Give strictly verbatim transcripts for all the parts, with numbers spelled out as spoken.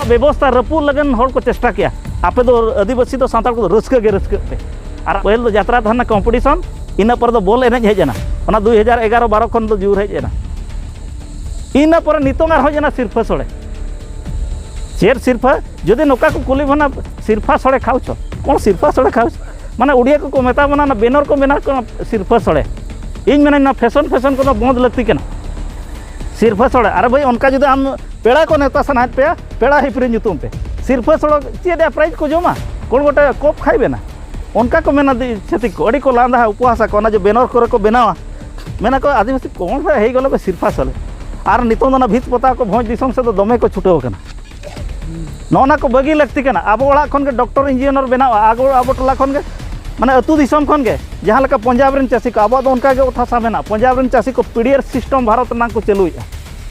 ᱵᱮᱵᱚᱥᱛᱷᱟ ᱨᱟᱹᱯᱩᱫ ᱞᱟᱹᱜᱤᱫ ᱦᱚᱲ ᱠᱚ ᱪᱮᱥᱴᱟ ᱠᱮᱜᱼᱟ᱾ ᱟᱯᱮ ᱫᱚ ᱟᱹᱫᱤᱵᱟᱹᱥᱤ ᱫᱚ, ᱥᱟᱱᱛᱟᱲ ᱠᱚᱫᱚ ᱨᱟᱹᱥᱠᱟᱹ ᱜᱮ ᱨᱟᱹᱥᱠᱟᱹᱜ ᱯᱮ᱾ ᱟᱨ ᱯᱟᱹᱦᱤᱞ ᱫᱚ ᱡᱟᱛᱨᱟ ᱛᱟᱦᱮᱱᱟ, ᱠᱚᱢᱯᱤᱴᱤᱥᱚᱱ, ᱤᱱᱟᱹ ᱯᱚᱨᱮ ᱫᱚ ᱵᱚᱞ ᱮᱱᱮᱡ ᱦᱮᱡ ᱮᱱᱟ᱾ ᱚᱱᱟ ᱫᱩᱭ ᱦᱟᱡᱟᱨ ᱮᱜᱟᱨᱚ ᱵᱟᱨᱚ ᱠᱷᱚᱱ ᱫᱚ ᱡᱳᱨ ᱦᱮᱡ ᱮᱱᱟ᱾ ᱤᱱᱟᱹ ᱯᱚᱨᱮ ᱱᱤᱛᱚᱝ ᱟᱨᱦᱚᱸ ᱦᱮᱡ ᱮᱱᱟ ᱥᱤᱨᱯᱷᱟᱹ ᱥᱚᱲᱮ᱾ ᱪᱮᱫ ᱥᱤᱨᱯᱷᱟᱹ? ᱡᱩᱫᱤ ᱱᱚᱝᱠᱟ ᱠᱚ ᱠᱩᱞᱤ ᱵᱚᱱᱟ, "ᱥᱤᱨᱯᱷᱟᱹ ᱥᱚᱲᱮ ᱠᱷᱟᱣᱪᱚ?" ᱠᱚᱱᱚ ᱥᱤᱨᱯᱷᱟᱹ ᱥᱚᱲᱮ ᱠᱷᱟᱣᱪᱚ? ᱢᱟᱱᱮ ᱩᱰᱤᱭᱟ ᱠᱚᱠᱚ ᱢᱮᱛᱟ ᱵᱚᱱᱟ, ᱚᱱᱟ ᱵᱮᱱᱚᱨ ᱠᱚ ᱵᱮᱱᱟᱣ ᱠᱟᱱᱟ ᱥᱤᱨᱯᱷᱟᱹ ᱥᱚᱲᱮ᱾ ᱤᱧ ᱢᱮᱱᱟᱹᱧ, ᱱᱚᱣᱟ ᱯᱷᱮᱥᱚᱱ ᱯᱷᱮᱥᱚᱱ ᱠᱚᱫᱚ ᱵᱚᱸᱫᱽ ᱞᱟᱹᱠᱛᱤ ᱠᱟᱱᱟ᱾ ᱥᱤᱨᱯᱷᱟᱹ ᱥᱚᱲᱮ, ᱟᱨᱮ ᱵᱷᱟᱹᱭ, ᱚᱱᱠᱟ ᱡᱩᱫᱤ ᱟᱢ ᱯᱮᱲᱟ ᱠᱚ ᱱᱮᱣᱛᱟ ᱥᱟᱱᱟᱭᱮᱫ ᱯᱮᱭᱟ, ᱯᱮᱲᱟ ᱦᱤᱯᱨᱤ ᱧᱩᱛᱩᱢ ᱯᱮ, ᱥᱤᱨᱯᱷᱟᱹ ᱥᱚᱲᱮ ᱪᱮᱫ ᱨᱮᱭᱟᱜ ᱯᱨᱟᱭᱤᱡᱽ ᱠᱚ ᱡᱚᱢᱟ? ᱠᱚᱬ ᱜᱚᱴᱟ ᱠᱚᱯ ᱠᱷᱟᱭ ᱵᱮᱱᱟ᱾ ᱚᱱᱠᱟ ᱠᱚ ᱢᱮᱱᱟ, ᱫᱤ-, ᱪᱷᱟᱹᱛᱤᱠ ᱠᱚ ᱟᱹᱰᱤ ᱠᱚ ᱞᱟᱸᱫᱟᱦᱟ, ᱩᱯᱚᱦᱟᱥᱟ ᱠᱚ, ᱚᱱᱟ ᱡᱮ ᱵᱮᱱᱚᱨ ᱠᱚᱨᱮ ᱠᱚ ᱵᱮᱱᱟᱣᱟ, ᱢᱮᱱᱟ ᱠᱚ, "ᱟᱹᱫᱤᱵᱟᱹᱥᱤ ᱠᱚᱬ ᱨᱮ ᱦᱮᱡ ᱜᱚᱞᱚ ᱯᱮ ᱥᱤᱨᱯᱷᱟᱹ ᱥᱚᱲᱮ?" ᱟᱨ ᱱᱤᱛᱚᱝ ᱫᱚ ᱚᱱᱟ ᱵᱷᱤᱛ ᱯᱚᱛᱟᱣ ᱠᱚ ᱵᱷᱚᱸᱡᱽ ᱫᱤᱥᱚᱢ ᱥᱮᱫ ᱫᱚ ᱫᱚᱢᱮ ᱠᱚ ᱪᱷᱩᱴᱟᱹᱣ ᱟᱠᱟᱱᱟ᱾ ᱱᱚᱜᱼᱚ ᱱᱟ ᱠᱚ ᱵᱟᱹᱜᱤ ᱞᱟᱹᱠᱛᱤ ᱠᱟᱱᱟ᱾ ᱟᱵᱚ ᱚᱲᱟᱜ ᱠᱷᱚᱱ ᱜᱮ ᱰᱚᱠᱴᱚᱨ ᱤᱧᱡᱤᱱᱤᱭᱟᱨ ᱵᱮᱱᱟᱣᱟ, ᱟᱵᱚ, ᱟᱵᱚ ᱴᱚᱞᱟ ᱠᱷᱚᱱ ᱜᱮ, ᱢᱟᱱᱮ ᱟᱹᱛᱩ ᱫᱤᱥᱚᱢ ᱠᱷᱚᱱ ᱜᱮ, ᱡᱟᱦᱟᱸ ᱞᱮᱠᱟ ᱯᱚᱧᱡᱟᱵᱽ ᱨᱮᱱ ᱪᱟᱹᱥᱤ ᱠᱚ, ᱟᱵᱚᱣᱟᱜ ᱫᱚ ᱚᱱᱠᱟ ᱜᱮ ᱚᱛ ᱦᱟᱥᱟ ᱢᱮᱱᱟᱜᱼᱟ᱾ ᱯᱚᱧᱡᱟᱵᱽ ᱨᱮᱱ ᱪᱟᱹᱥᱤ ᱠᱚ ᱯᱤᱰᱤᱭᱟᱨ ᱥᱤᱥᱴᱮᱢ ᱵᱷᱟᱨᱚᱛ ᱨᱮᱱᱟᱜ ᱠᱚ ᱪᱟᱹᱞᱩᱭᱮᱫᱼᱟ᱾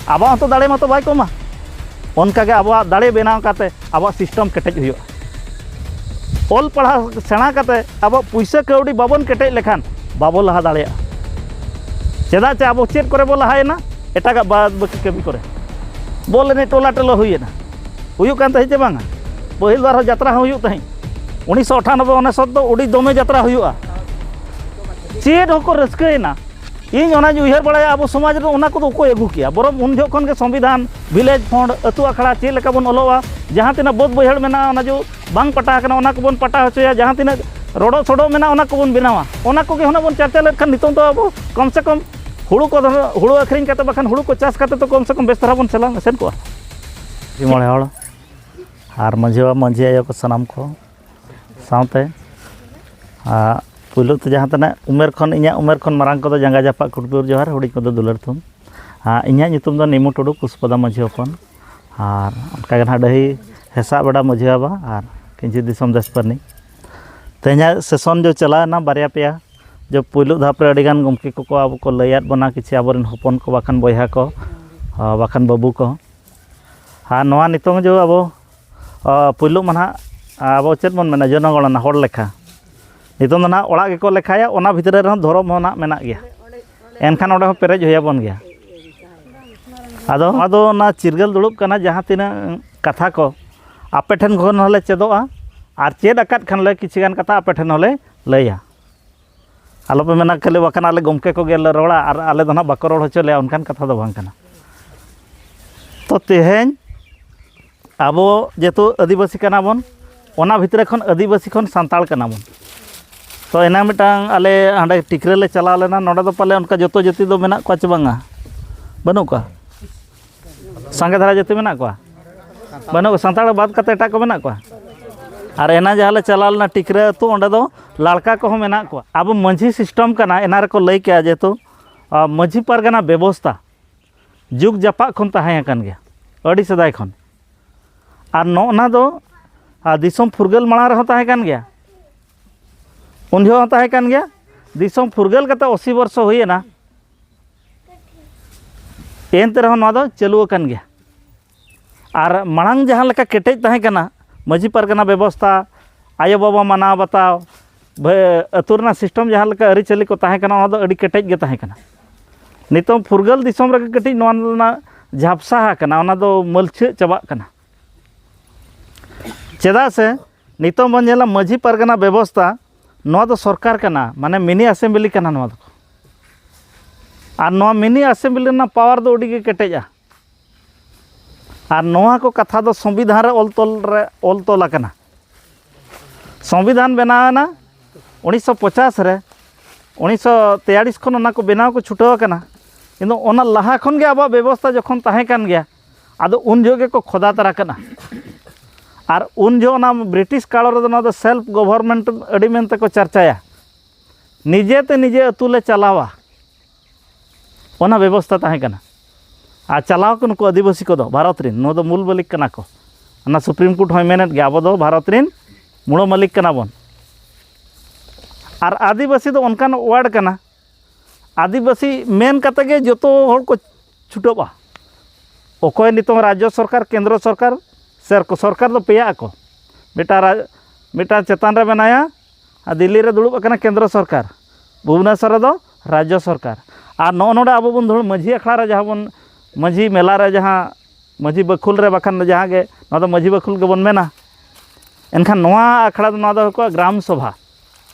ᱟᱵᱚᱣᱟᱜ ᱦᱚᱸᱛᱚ ᱫᱟᱲᱮ ᱢᱟᱛᱚ ᱵᱟᱭ ᱠᱚᱢᱟ᱾ ᱚᱱᱠᱟ ᱜᱮ ᱟᱵᱚᱣᱟᱜ ᱫᱟᱲᱮ ᱵᱮᱱᱟᱣ ᱠᱟᱛᱮ ᱟᱵᱚᱣᱟᱜ ᱥᱤᱥᱴᱮᱢ ᱠᱮᱴᱮᱡ ᱦᱩᱭᱩᱜᱼᱟ᱾ ᱚᱞ ᱯᱟᱲᱦᱟᱣ ᱥᱮᱬᱟ ᱠᱟᱛᱮ ᱟᱵᱚᱣᱟᱜ ᱯᱩᱭᱥᱟᱹ ᱠᱟᱹᱣᱰᱤ ᱵᱟᱵᱚᱱ ᱠᱮᱴᱮᱡ ᱞᱮᱠᱷᱟᱱ ᱵᱟᱵᱚ ᱞᱟᱦᱟ ᱫᱟᱲᱮᱭᱟᱜᱼᱟ᱾ ᱪᱮᱫᱟᱜ ᱪᱮ ᱟᱵᱚ ᱪᱮᱫ ᱠᱚᱨᱮ ᱵᱚ ᱞᱟᱦᱟᱭᱮᱱᱟ? ᱮᱴᱟᱜᱟᱜ ᱵᱟᱫ ᱵᱟᱹᱠᱤ ᱠᱟᱹᱢᱤ ᱠᱚᱨᱮ᱾ ᱵᱚᱞ ᱮᱱᱮᱡ ᱴᱚᱞᱟ ᱴᱚᱞᱟ ᱦᱩᱭᱮᱱᱟ, ᱦᱩᱭᱩᱜ ᱠᱟᱱ ᱛᱟᱦᱮᱸᱫ ᱪᱮ ᱵᱟᱝᱟ? ᱯᱟᱹᱦᱤᱞ ᱫᱚ ᱟᱨᱦᱚᱸ ᱡᱟᱛᱨᱟ ᱦᱚᱸ ᱦᱩᱭᱩᱜ ᱛᱟᱦᱮᱸᱫ᱾ ᱩᱱᱤᱥᱥᱚ ᱟᱴᱷᱟᱱᱚᱵᱵᱳᱭ ᱚᱱᱮᱥᱚᱛ ᱫᱚ ᱟᱹᱰᱤ ᱫᱚᱢᱮ ᱡᱟᱛᱨᱟ ᱦᱩᱭᱩᱜᱼᱟ᱾ ᱪᱮᱫ ᱦᱚᱸᱠᱚ ᱨᱟᱹᱥᱠᱟᱹᱭᱮᱱᱟ᱾ ᱤᱧ ᱚᱱᱟᱧ ᱩᱭᱦᱟᱹᱨ ᱵᱟᱲᱟᱭᱟ, ᱟᱵᱚ ᱥᱚᱢᱟᱡᱽ ᱨᱮ ᱚᱱᱟ ᱠᱚᱫᱚ ᱚᱠᱚᱭ ᱟᱹᱜᱩ ᱠᱮᱭᱟ? ᱵᱚᱨᱚᱝ ᱩᱱ ᱡᱚᱦᱚᱜ ᱠᱷᱚᱱ ᱜᱮ ᱥᱚᱝᱵᱤᱫᱷᱟᱱ, ᱵᱷᱤᱞᱮᱡᱽ ᱯᱷᱚᱱᱰ, ᱟᱹᱛᱩ ᱟᱠᱷᱲᱟ, ᱪᱮᱫ ᱞᱮᱠᱟ ᱵᱚᱱ ᱚᱞᱚᱜᱼᱟ, ᱡᱟᱦᱟᱸ ᱛᱤᱱᱟᱹᱜ ᱵᱟᱹᱫᱽ ᱵᱟᱹᱭᱦᱟᱹᱲ ᱢᱮᱱᱟᱜᱼᱟ, ᱚᱱᱟ ᱡᱚ ᱵᱟᱝ ᱯᱟᱴᱟ ᱟᱠᱟᱱᱟ, ᱚᱱᱟ ᱠᱚᱵᱚᱱ ᱯᱟᱴᱟ ᱦᱚᱪᱚᱭᱟ, ᱡᱟᱦᱟᱸ ᱛᱤᱱᱟᱹᱜ ᱨᱚᱰᱚᱜ ᱥᱚᱰᱚᱜ ᱢᱮᱱᱟᱜᱼᱟ, ᱚᱱᱟ ᱠᱚᱵᱚᱱ ᱵᱮᱱᱟᱣᱟ᱾ ᱚᱱᱟ ᱠᱚᱜᱮ ᱦᱩᱱᱟᱹᱝ ᱵᱚᱱ ᱪᱟᱨᱪᱟ ᱞᱮᱠᱷᱟᱱ ᱱᱤᱛᱚᱝ ᱫᱚ ᱟᱵᱚ ᱠᱚᱢ ᱥᱮ ᱠᱚᱢ ᱦᱩᱲᱩ ᱠᱚ, ᱦᱩᱲᱩ ᱟᱹᱠᱷᱨᱤᱧ ᱠᱟᱛᱮ, ᱵᱟᱠᱷᱟᱱ ᱦᱩᱲᱩ ᱠᱚ ᱪᱟᱥ ᱠᱟᱛᱮ ᱫᱚ ᱠᱚᱢ ᱥᱮ ᱠᱚᱢ ᱵᱮᱥ ᱫᱷᱟᱨᱟ ᱵᱚᱱ ᱥᱮᱞᱟ-, ᱥᱮᱱ ᱠᱚᱜᱼᱟ᱾ ᱢᱚᱬᱮ ᱦᱚᱲ ᱟᱨ ᱢᱟᱹᱡᱷᱤ ᱵᱟᱵᱟ, ᱢᱟᱹᱡᱷᱤ ᱟᱭᱳ ᱠᱚ, ᱥᱟᱱᱟᱢ ᱠᱚ ᱥᱟᱶᱛᱮ, ᱟᱨ ᱯᱩᱭᱞᱩ ᱛᱮ ᱡᱟᱦᱟᱸ ᱛᱤᱱᱟᱹᱜ ᱩᱢᱮᱨ ᱠᱷᱚᱱ, ᱤᱧᱟᱹᱜ ᱩᱢᱮᱨ ᱠᱷᱚᱱ ᱢᱟᱨᱟᱝ ᱠᱚᱫᱚ ᱡᱟᱸᱜᱟ ᱡᱟᱯᱟᱜ ᱠᱩᱴᱵᱩᱨ ᱡᱚᱦᱟᱨ, ᱦᱩᱰᱤᱧ ᱠᱚᱫᱚ ᱫᱩᱞᱟᱹᱲ ᱛᱷᱩᱢ᱾ ᱟᱨ ᱤᱧᱟᱹᱜ ᱧᱩᱛᱩᱢ ᱫᱚ ᱱᱤᱢᱩ ᱴᱩᱰᱩ, ᱠᱩᱥᱯᱟᱫᱟ ᱢᱟᱹᱡᱷᱤ ᱦᱚᱯᱚᱱ᱾ ᱟᱨ ᱚᱱᱠᱟ ᱜᱮ ᱱᱟᱦᱟᱜ ᱰᱟᱹᱦᱤ ᱦᱮᱥᱟᱜ ᱵᱮᱰᱟ ᱢᱟᱹᱡᱷᱤ ᱵᱟᱵᱟ ᱟᱨ ᱠᱤᱧᱪᱤ ᱫᱤᱥᱚᱢ ᱫᱮᱥ ᱯᱟᱹᱨᱱᱤ᱾ ᱛᱮᱦᱮᱧᱟᱜ ᱥᱮᱥᱚᱱ ᱡᱚ ᱪᱟᱞᱟᱣ ᱮᱱᱟ ᱵᱟᱨᱭᱟ ᱯᱮᱭᱟ, ᱡᱚ ᱯᱩᱭᱞᱩ ᱫᱷᱟᱯ ᱨᱮ ᱟᱹᱰᱤᱜᱟᱱ ᱜᱚᱢᱠᱮ ᱠᱚᱠᱚ ᱟᱵᱚ ᱠᱚ ᱞᱟᱹᱭᱟᱫ ᱵᱚᱱᱟ, ᱠᱤᱪᱷᱩ ᱟᱵᱚᱨᱮᱱ ᱦᱚᱯᱚᱱ ᱠᱚ, ᱵᱟᱠᱷᱟᱱ ᱵᱚᱭᱦᱟ ᱠᱚ, ᱟᱨ ᱵᱟᱠᱷᱟᱱ ᱵᱟᱹᱵᱩ ᱠᱚ᱾ ᱟᱨ ᱱᱚᱣᱟ ᱱᱤᱛᱚᱝ ᱡᱚ ᱟᱵᱚ, ᱟ, ᱯᱩᱭᱞᱩ ᱢᱟ ᱱᱟᱦᱟᱜ ᱟᱵᱚ ᱪᱮᱫ ᱵᱚᱱ ᱢᱮᱱᱟ, ᱡᱚᱱᱚᱜᱚᱬᱱᱟ, ᱦᱚᱲ ᱞᱮᱠᱷᱟ᱾ ᱱᱤᱛᱚᱝ ᱫᱚ ᱱᱟᱦᱟᱜ ᱚᱲᱟᱜ ᱜᱮᱠᱚ ᱞᱮᱠᱷᱟᱭᱟ, ᱚᱱᱟ ᱵᱷᱤᱛᱨᱤ ᱨᱮᱦᱚᱸ ᱫᱷᱚᱨᱚᱢ ᱦᱚᱸ ᱱᱟᱦᱟᱜ ᱢᱮᱱᱟᱜ ᱜᱮᱭᱟ᱾ ᱮᱱᱠᱷᱟᱱ ᱚᱸᱰᱮ ᱦᱚᱸ ᱯᱮᱨᱮᱡ ᱦᱩᱭ ᱟᱵᱚᱱ ᱜᱮᱭᱟ᱾ ᱟᱫᱚ ᱱᱚᱣᱟ ᱫᱚ ᱚᱱᱟ ᱪᱤᱨᱜᱟᱹᱞ ᱫᱩᱲᱩᱵ ᱠᱟᱱᱟ, ᱡᱟᱦᱟᱸ ᱛᱤᱱᱟᱹᱜ ᱠᱟᱛᱷᱟ ᱠᱚ ᱟᱯᱮ ᱴᱷᱮᱱ ᱠᱷᱚᱱ ᱦᱚᱸᱞᱮ ᱪᱮᱫᱚᱜᱼᱟ, ᱟᱨ ᱪᱮᱫ ᱟᱠᱟᱫ ᱠᱷᱟᱱ ᱞᱮ ᱠᱤᱪᱷᱩ ᱜᱟᱱ ᱠᱟᱛᱷᱟ ᱟᱯᱮ ᱴᱷᱮᱱ ᱦᱚᱸᱞᱮ ᱞᱟᱹᱭᱟ᱾ ᱟᱞᱚᱯᱮ ᱢᱮᱱᱟ ᱠᱷᱟᱹᱞᱤ ᱵᱟᱠᱷᱟᱱ ᱟᱞᱮ ᱜᱚᱢᱠᱮ ᱠᱚᱜᱮ ᱞᱮ ᱨᱚᱲᱟ ᱟᱨ ᱟᱞᱮ ᱫᱚ ᱱᱟᱦᱟᱜ ᱵᱟᱠᱚ ᱨᱚᱲ ᱦᱚᱪᱚ ᱞᱮᱭᱟ, ᱚᱱᱠᱟᱱ ᱠᱟᱛᱷᱟ ᱫᱚ ᱵᱟᱝ ᱠᱟᱱᱟ᱾ ᱛᱚ ᱛᱮᱦᱮᱧ ᱟᱵᱚ ᱡᱮᱦᱮᱛᱩ ᱟᱹᱫᱤᱵᱟᱹᱥᱤ ᱠᱟᱱᱟ ᱵᱚᱱ, ᱚᱱᱟ ᱵᱷᱤᱛᱨᱤ ᱠᱷᱚᱱ ᱟᱹᱫᱤᱵᱟᱹᱥᱤ ᱠᱷᱚᱱ ᱥᱟᱱᱛᱟᱲ ᱠᱟᱱᱟ ᱵᱚᱱ᱾ ᱛᱚ ᱮᱱᱟᱝ ᱢᱤᱫᱴᱟᱝ ᱟᱞᱮ ᱦᱟᱸᱰᱮ ᱴᱤᱠᱨᱟᱹ ᱞᱮ ᱪᱟᱞᱟᱣ ᱞᱮᱱᱟ, ᱱᱚᱰᱮ ᱫᱚ ᱯᱟᱞᱮ ᱚᱱᱠᱟ ᱡᱚᱛᱚ ᱡᱟᱹᱛᱤ ᱫᱚ ᱢᱮᱱᱟᱜ ᱠᱚᱣᱟ ᱪᱮ ᱵᱟᱝᱟ? ᱵᱟᱹᱱᱩᱜ ᱠᱚᱣᱟ? ᱥᱟᱸᱜᱮ ᱫᱷᱟᱨᱟ ᱡᱟᱹᱛᱤ ᱢᱮᱱᱟᱜ ᱠᱚᱣᱟ? ᱵᱟᱹᱱᱩᱜ ᱠᱚᱣᱟ᱾ ᱥᱟᱱᱛᱟᱲ ᱵᱟᱫ ᱠᱟᱛᱮ ᱮᱴᱟᱜ ᱠᱚ ᱢᱮᱱᱟᱜ ᱠᱚᱣᱟ? ᱟᱨ ᱮᱱᱟᱝ ᱡᱟᱦᱟᱸ ᱞᱮ ᱪᱟᱞᱟᱣ ᱞᱮᱱᱟ ᱴᱤᱠᱨᱟᱹ ᱟᱹᱛᱩ, ᱚᱸᱰᱮ ᱫᱚ ᱞᱟᱲᱠᱟ ᱠᱚᱦᱚᱸ ᱢᱮᱱᱟᱜ ᱠᱚᱣᱟ᱾ ᱟᱵᱚ ᱢᱟᱹᱡᱷᱤ ᱥᱤᱥᱴᱮᱢ ᱠᱟᱱᱟ, ᱮᱱᱟ ᱨᱮᱠᱚ ᱞᱟᱹᱭ ᱠᱮᱜᱼᱟ ᱡᱮᱦᱮᱛᱩ, ᱟ, ᱢᱟᱹᱡᱷᱤ ᱯᱟᱨᱜᱟᱱᱟ ᱵᱮᱵᱚᱥᱛᱷᱟ ᱡᱩᱜᱽ ᱡᱟᱯᱟᱜ ᱠᱷᱚᱱ ᱛᱟᱦᱮᱸ ᱟᱠᱟᱱ ᱜᱮᱭᱟ, ᱟᱹᱰᱤ ᱥᱮᱫᱟᱭ ᱠᱷᱚᱱ᱾ ᱟᱨ ᱱᱚᱜᱼᱱᱟ ᱫᱚ, ᱟ, ᱫᱤᱥᱚᱢ ᱯᱷᱩᱨᱜᱟᱹᱞ ᱢᱟᱲᱟᱝ ᱨᱮᱦᱚᱸ ᱛᱟᱦᱮᱸ ᱠᱟᱱ ᱜᱮᱭᱟ, ᱩᱱ ᱡᱚᱦᱚᱜ ᱦᱚᱸ ᱛᱟᱦᱮᱸ ᱠᱟᱱ ᱜᱮᱭᱟ᱾ ᱫᱤᱥᱚᱢ ᱯᱷᱩᱨᱜᱟᱹᱞ ᱠᱟᱛᱮ ᱟᱥᱤ ᱵᱚᱨᱥᱚ ᱦᱩᱭᱮᱱᱟ, ᱮᱱᱛᱮ ᱨᱮᱦᱚᱸ ᱱᱚᱣᱟ ᱫᱚ ᱪᱟᱹᱞᱩ ᱟᱠᱟᱱ ᱜᱮᱭᱟ᱾ ᱟᱨ ᱢᱟᱲᱟᱝ ᱡᱟᱦᱟᱸ ᱞᱮᱠᱟ ᱠᱮᱴᱮᱡ ᱛᱟᱦᱮᱸ ᱠᱟᱱᱟ, ᱢᱟᱹᱡᱷᱤ ᱯᱟᱨᱜᱟᱱᱟ ᱵᱮᱵᱚᱥᱛᱷᱟ, ᱟᱭᱳᱼᱵᱟᱵᱟ ᱢᱟᱱᱟᱣ ᱵᱟᱛᱟᱣ, ᱵᱷᱟᱹ-, ᱟᱹᱛᱩ ᱨᱮᱱᱟᱜ ᱥᱤᱥᱴᱮᱢ ᱡᱟᱦᱟᱸ ᱞᱮᱠᱟ ᱟᱹᱨᱤᱪᱟᱹᱞᱤ ᱠᱚ ᱛᱟᱦᱮᱸ ᱠᱟᱱᱟ, ᱚᱱᱟ ᱫᱚ ᱟᱹᱰᱤ ᱠᱮᱴᱮᱡ ᱜᱮ ᱛᱟᱦᱮᱸ ᱠᱟᱱᱟ᱾ ᱱᱤᱛᱚᱝ ᱯᱷᱩᱨᱜᱟᱹᱞ ᱫᱤᱥᱚᱢ ᱨᱮᱜᱮ ᱠᱟᱹᱴᱤᱡ ᱱᱚᱣᱟ ᱨᱮᱱᱟᱜ ᱡᱷᱟᱯᱥᱟ ᱟᱠᱟᱱᱟ, ᱚᱱᱟ ᱫᱚ ᱢᱟᱹᱞᱪᱷᱟᱹᱜ ᱪᱟᱵᱟᱜ ᱠᱟᱱᱟ᱾ ᱪᱮᱫᱟᱜ ᱥᱮ ᱱᱤᱛᱚᱝ ᱵᱚᱱ ᱧᱮᱞᱟ ᱢᱟᱹᱡᱷᱤ ᱯᱟᱨᱜᱟᱱᱟ ᱵᱮᱵᱚᱥᱛᱷᱟ, ᱱᱚᱣᱟ ᱫᱚ ᱥᱚᱨᱠᱟᱨ ᱠᱟᱱᱟ, ᱢᱟᱱᱮ ᱢᱤᱱᱤ ᱟᱥᱮᱢᱵᱞᱤ ᱠᱟᱱᱟ ᱱᱚᱣᱟ ᱫᱚ᱾ ᱟᱨ ᱱᱚᱣᱟ ᱢᱤᱱᱤ ᱟᱥᱮᱢᱵᱞᱤ ᱨᱮᱱᱟᱜ ᱯᱟᱣᱟᱨ ᱫᱚ ᱟᱹᱰᱤ ᱜᱮ ᱠᱮᱴᱮᱡᱼᱟ᱾ ᱟᱨ ᱱᱚᱣᱟ ᱠᱚ ᱠᱟᱛᱷᱟ ᱫᱚ ᱥᱚᱝᱵᱤᱫᱷᱟᱱ ᱨᱮ ᱚᱞ ᱛᱚᱞ ᱨᱮ, ᱚᱞ ᱛᱚᱞ ᱟᱠᱟᱱᱟ᱾ ᱥᱚᱝᱵᱤᱫᱷᱟᱱ ᱵᱮᱱᱟᱣ ᱮᱱᱟ ᱩᱱᱤᱥᱥᱚ ᱯᱚᱪᱟᱥ ᱨᱮ, ᱩᱱᱤᱥᱥᱚ ᱛᱮᱭᱟᱞᱤᱥ ᱠᱷᱚᱱ ᱚᱱᱟ ᱠᱚ ᱵᱮᱱᱟᱣ ᱠᱚ ᱪᱷᱩᱴᱟᱹᱣ ᱟᱠᱟᱱᱟ᱾ ᱠᱤᱱᱛᱩ ᱚᱱᱟ ᱞᱟᱦᱟ ᱠᱷᱚᱱ ᱜᱮ ᱟᱵᱚᱣᱟᱜ ᱵᱮᱵᱚᱥᱛᱷᱟ ᱡᱚᱠᱷᱚᱱ ᱛᱟᱦᱮᱸ ᱠᱟᱱ ᱜᱮᱭᱟ, ᱟᱫᱚ ᱩᱱ ᱡᱚᱦᱚᱜ ᱜᱮᱠᱚ ᱠᱷᱚᱫᱟ ᱛᱟᱨᱟ ᱠᱟᱱᱟ᱾ ᱟᱨ ᱩᱱ ᱡᱚᱦᱚᱜ ᱚᱱᱟ ᱵᱨᱤᱴᱤᱥ ᱠᱟᱞ ᱨᱮᱫᱚ ᱱᱚᱣᱟ ᱫᱚ ᱥᱮᱞᱯ ᱜᱚᱵᱷᱚᱨᱱᱢᱮᱱᱴ ᱟᱹᱰᱤ ᱢᱮᱱᱛᱮ ᱠᱚ ᱪᱟᱨᱪᱟᱭᱟ, ᱱᱤᱡᱮ ᱛᱮ ᱱᱤᱡᱮ ᱟᱹᱛᱩ ᱞᱮ ᱪᱟᱞᱟᱣᱟ, ᱚᱱᱟ ᱵᱮᱵᱚᱥᱛᱷᱟ ᱛᱟᱦᱮᱸ ᱠᱟᱱᱟ᱾ ᱟᱨ ᱪᱟᱞᱟᱣ ᱠᱚ ᱱᱩᱠᱩ ᱟᱹᱫᱤᱵᱟᱹᱥᱤ ᱠᱚᱫᱚ ᱵᱷᱟᱨᱚᱛ ᱨᱮᱱ, ᱱᱚᱣᱟ ᱫᱚ ᱢᱩᱞ ᱢᱟᱹᱞᱤᱠ ᱠᱟᱱᱟ ᱠᱚ᱾ ᱚᱱᱟ ᱥᱩᱯᱨᱤᱢ ᱠᱳᱨᱴ ᱦᱚᱸᱭ ᱢᱮᱱᱮᱫ ᱜᱮᱭᱟ, ᱟᱵᱚ ᱫᱚ ᱵᱷᱟᱨᱚᱛ ᱨᱮᱱ ᱢᱩᱲ ᱢᱟᱹᱞᱤᱠ ᱠᱟᱱᱟ ᱵᱚᱱ᱾ ᱟᱨ ᱟᱹᱫᱤᱵᱟᱹᱥᱤ ᱫᱚ ᱚᱱᱠᱟᱱ ᱣᱟᱨᱰ ᱠᱟᱱᱟ, ᱟᱹᱫᱤᱵᱟᱹᱥᱤ ᱢᱮᱱ ᱠᱟᱛᱮ ᱜᱮ ᱡᱚᱛᱚ ᱦᱚᱲ ᱠᱚ ᱪᱷᱩᱴᱟᱹᱜᱼᱟ᱾ ᱚᱠᱚᱭ ᱱᱤᱛᱚᱝ ᱨᱟᱡᱽᱡᱚ ᱥᱚᱨᱠᱟᱨ, ᱠᱮᱱᱫᱨᱚ ᱥᱚᱨᱠᱟᱨ, ᱥᱮ ᱥᱚᱨᱠᱟᱨ ᱫᱚ ᱯᱮᱭᱟᱜ ᱟᱠᱚ᱾ ᱢᱤᱫᱴᱟᱝ ᱨᱟᱡᱽ-, ᱢᱤᱫᱴᱟᱝ ᱪᱮᱛᱟᱱ ᱨᱮ ᱢᱮᱱᱟᱭᱟ, ᱟᱨ ᱫᱤᱞᱞᱤ ᱨᱮ ᱫᱩᱲᱩᱵ ᱟᱠᱟᱱᱟ ᱠᱮᱱᱫᱨᱚ ᱥᱚᱨᱠᱟᱨ, ᱵᱷᱩᱵᱽᱱᱮᱥᱚᱨ ᱨᱮᱫᱚ ᱨᱟᱡᱽᱡᱚ ᱥᱚᱨᱠᱟᱨ᱾ ᱟᱨ ᱱᱚᱜᱼᱚ ᱱᱚᱰᱮ ᱟᱵᱚ ᱵᱚᱱ ᱫᱩᱲᱩᱵ, ᱢᱟᱹᱡᱷᱤ ᱟᱠᱷᱲᱟ ᱨᱮ ᱡᱟᱦᱟᱸ ᱵᱚᱱ ᱢᱟᱹᱡᱷᱤ ᱢᱮᱞᱟ ᱨᱮ ᱡᱟᱦᱟᱸ ᱢᱟᱹᱡᱷᱤ ᱵᱟᱹᱠᱷᱩᱞ ᱨᱮ, ᱵᱟᱠᱷᱟᱱ ᱫᱚ ᱡᱟᱦᱟᱸ ᱜᱮ, ᱱᱚᱣᱟ ᱫᱚ ᱢᱟᱹᱡᱷᱤ ᱵᱟᱹᱠᱷᱩᱞ ᱜᱮᱵᱚᱱ ᱢᱮᱱᱟ᱾ ᱮᱱᱠᱷᱟᱱ ᱱᱚᱣᱟ ᱟᱠᱷᱲᱟ ᱫᱚ, ᱱᱚᱣᱟ ᱫᱚ ᱦᱩᱭ ᱠᱚᱜᱼᱟ ᱜᱨᱟᱢ ᱥᱚᱵᱷᱟ,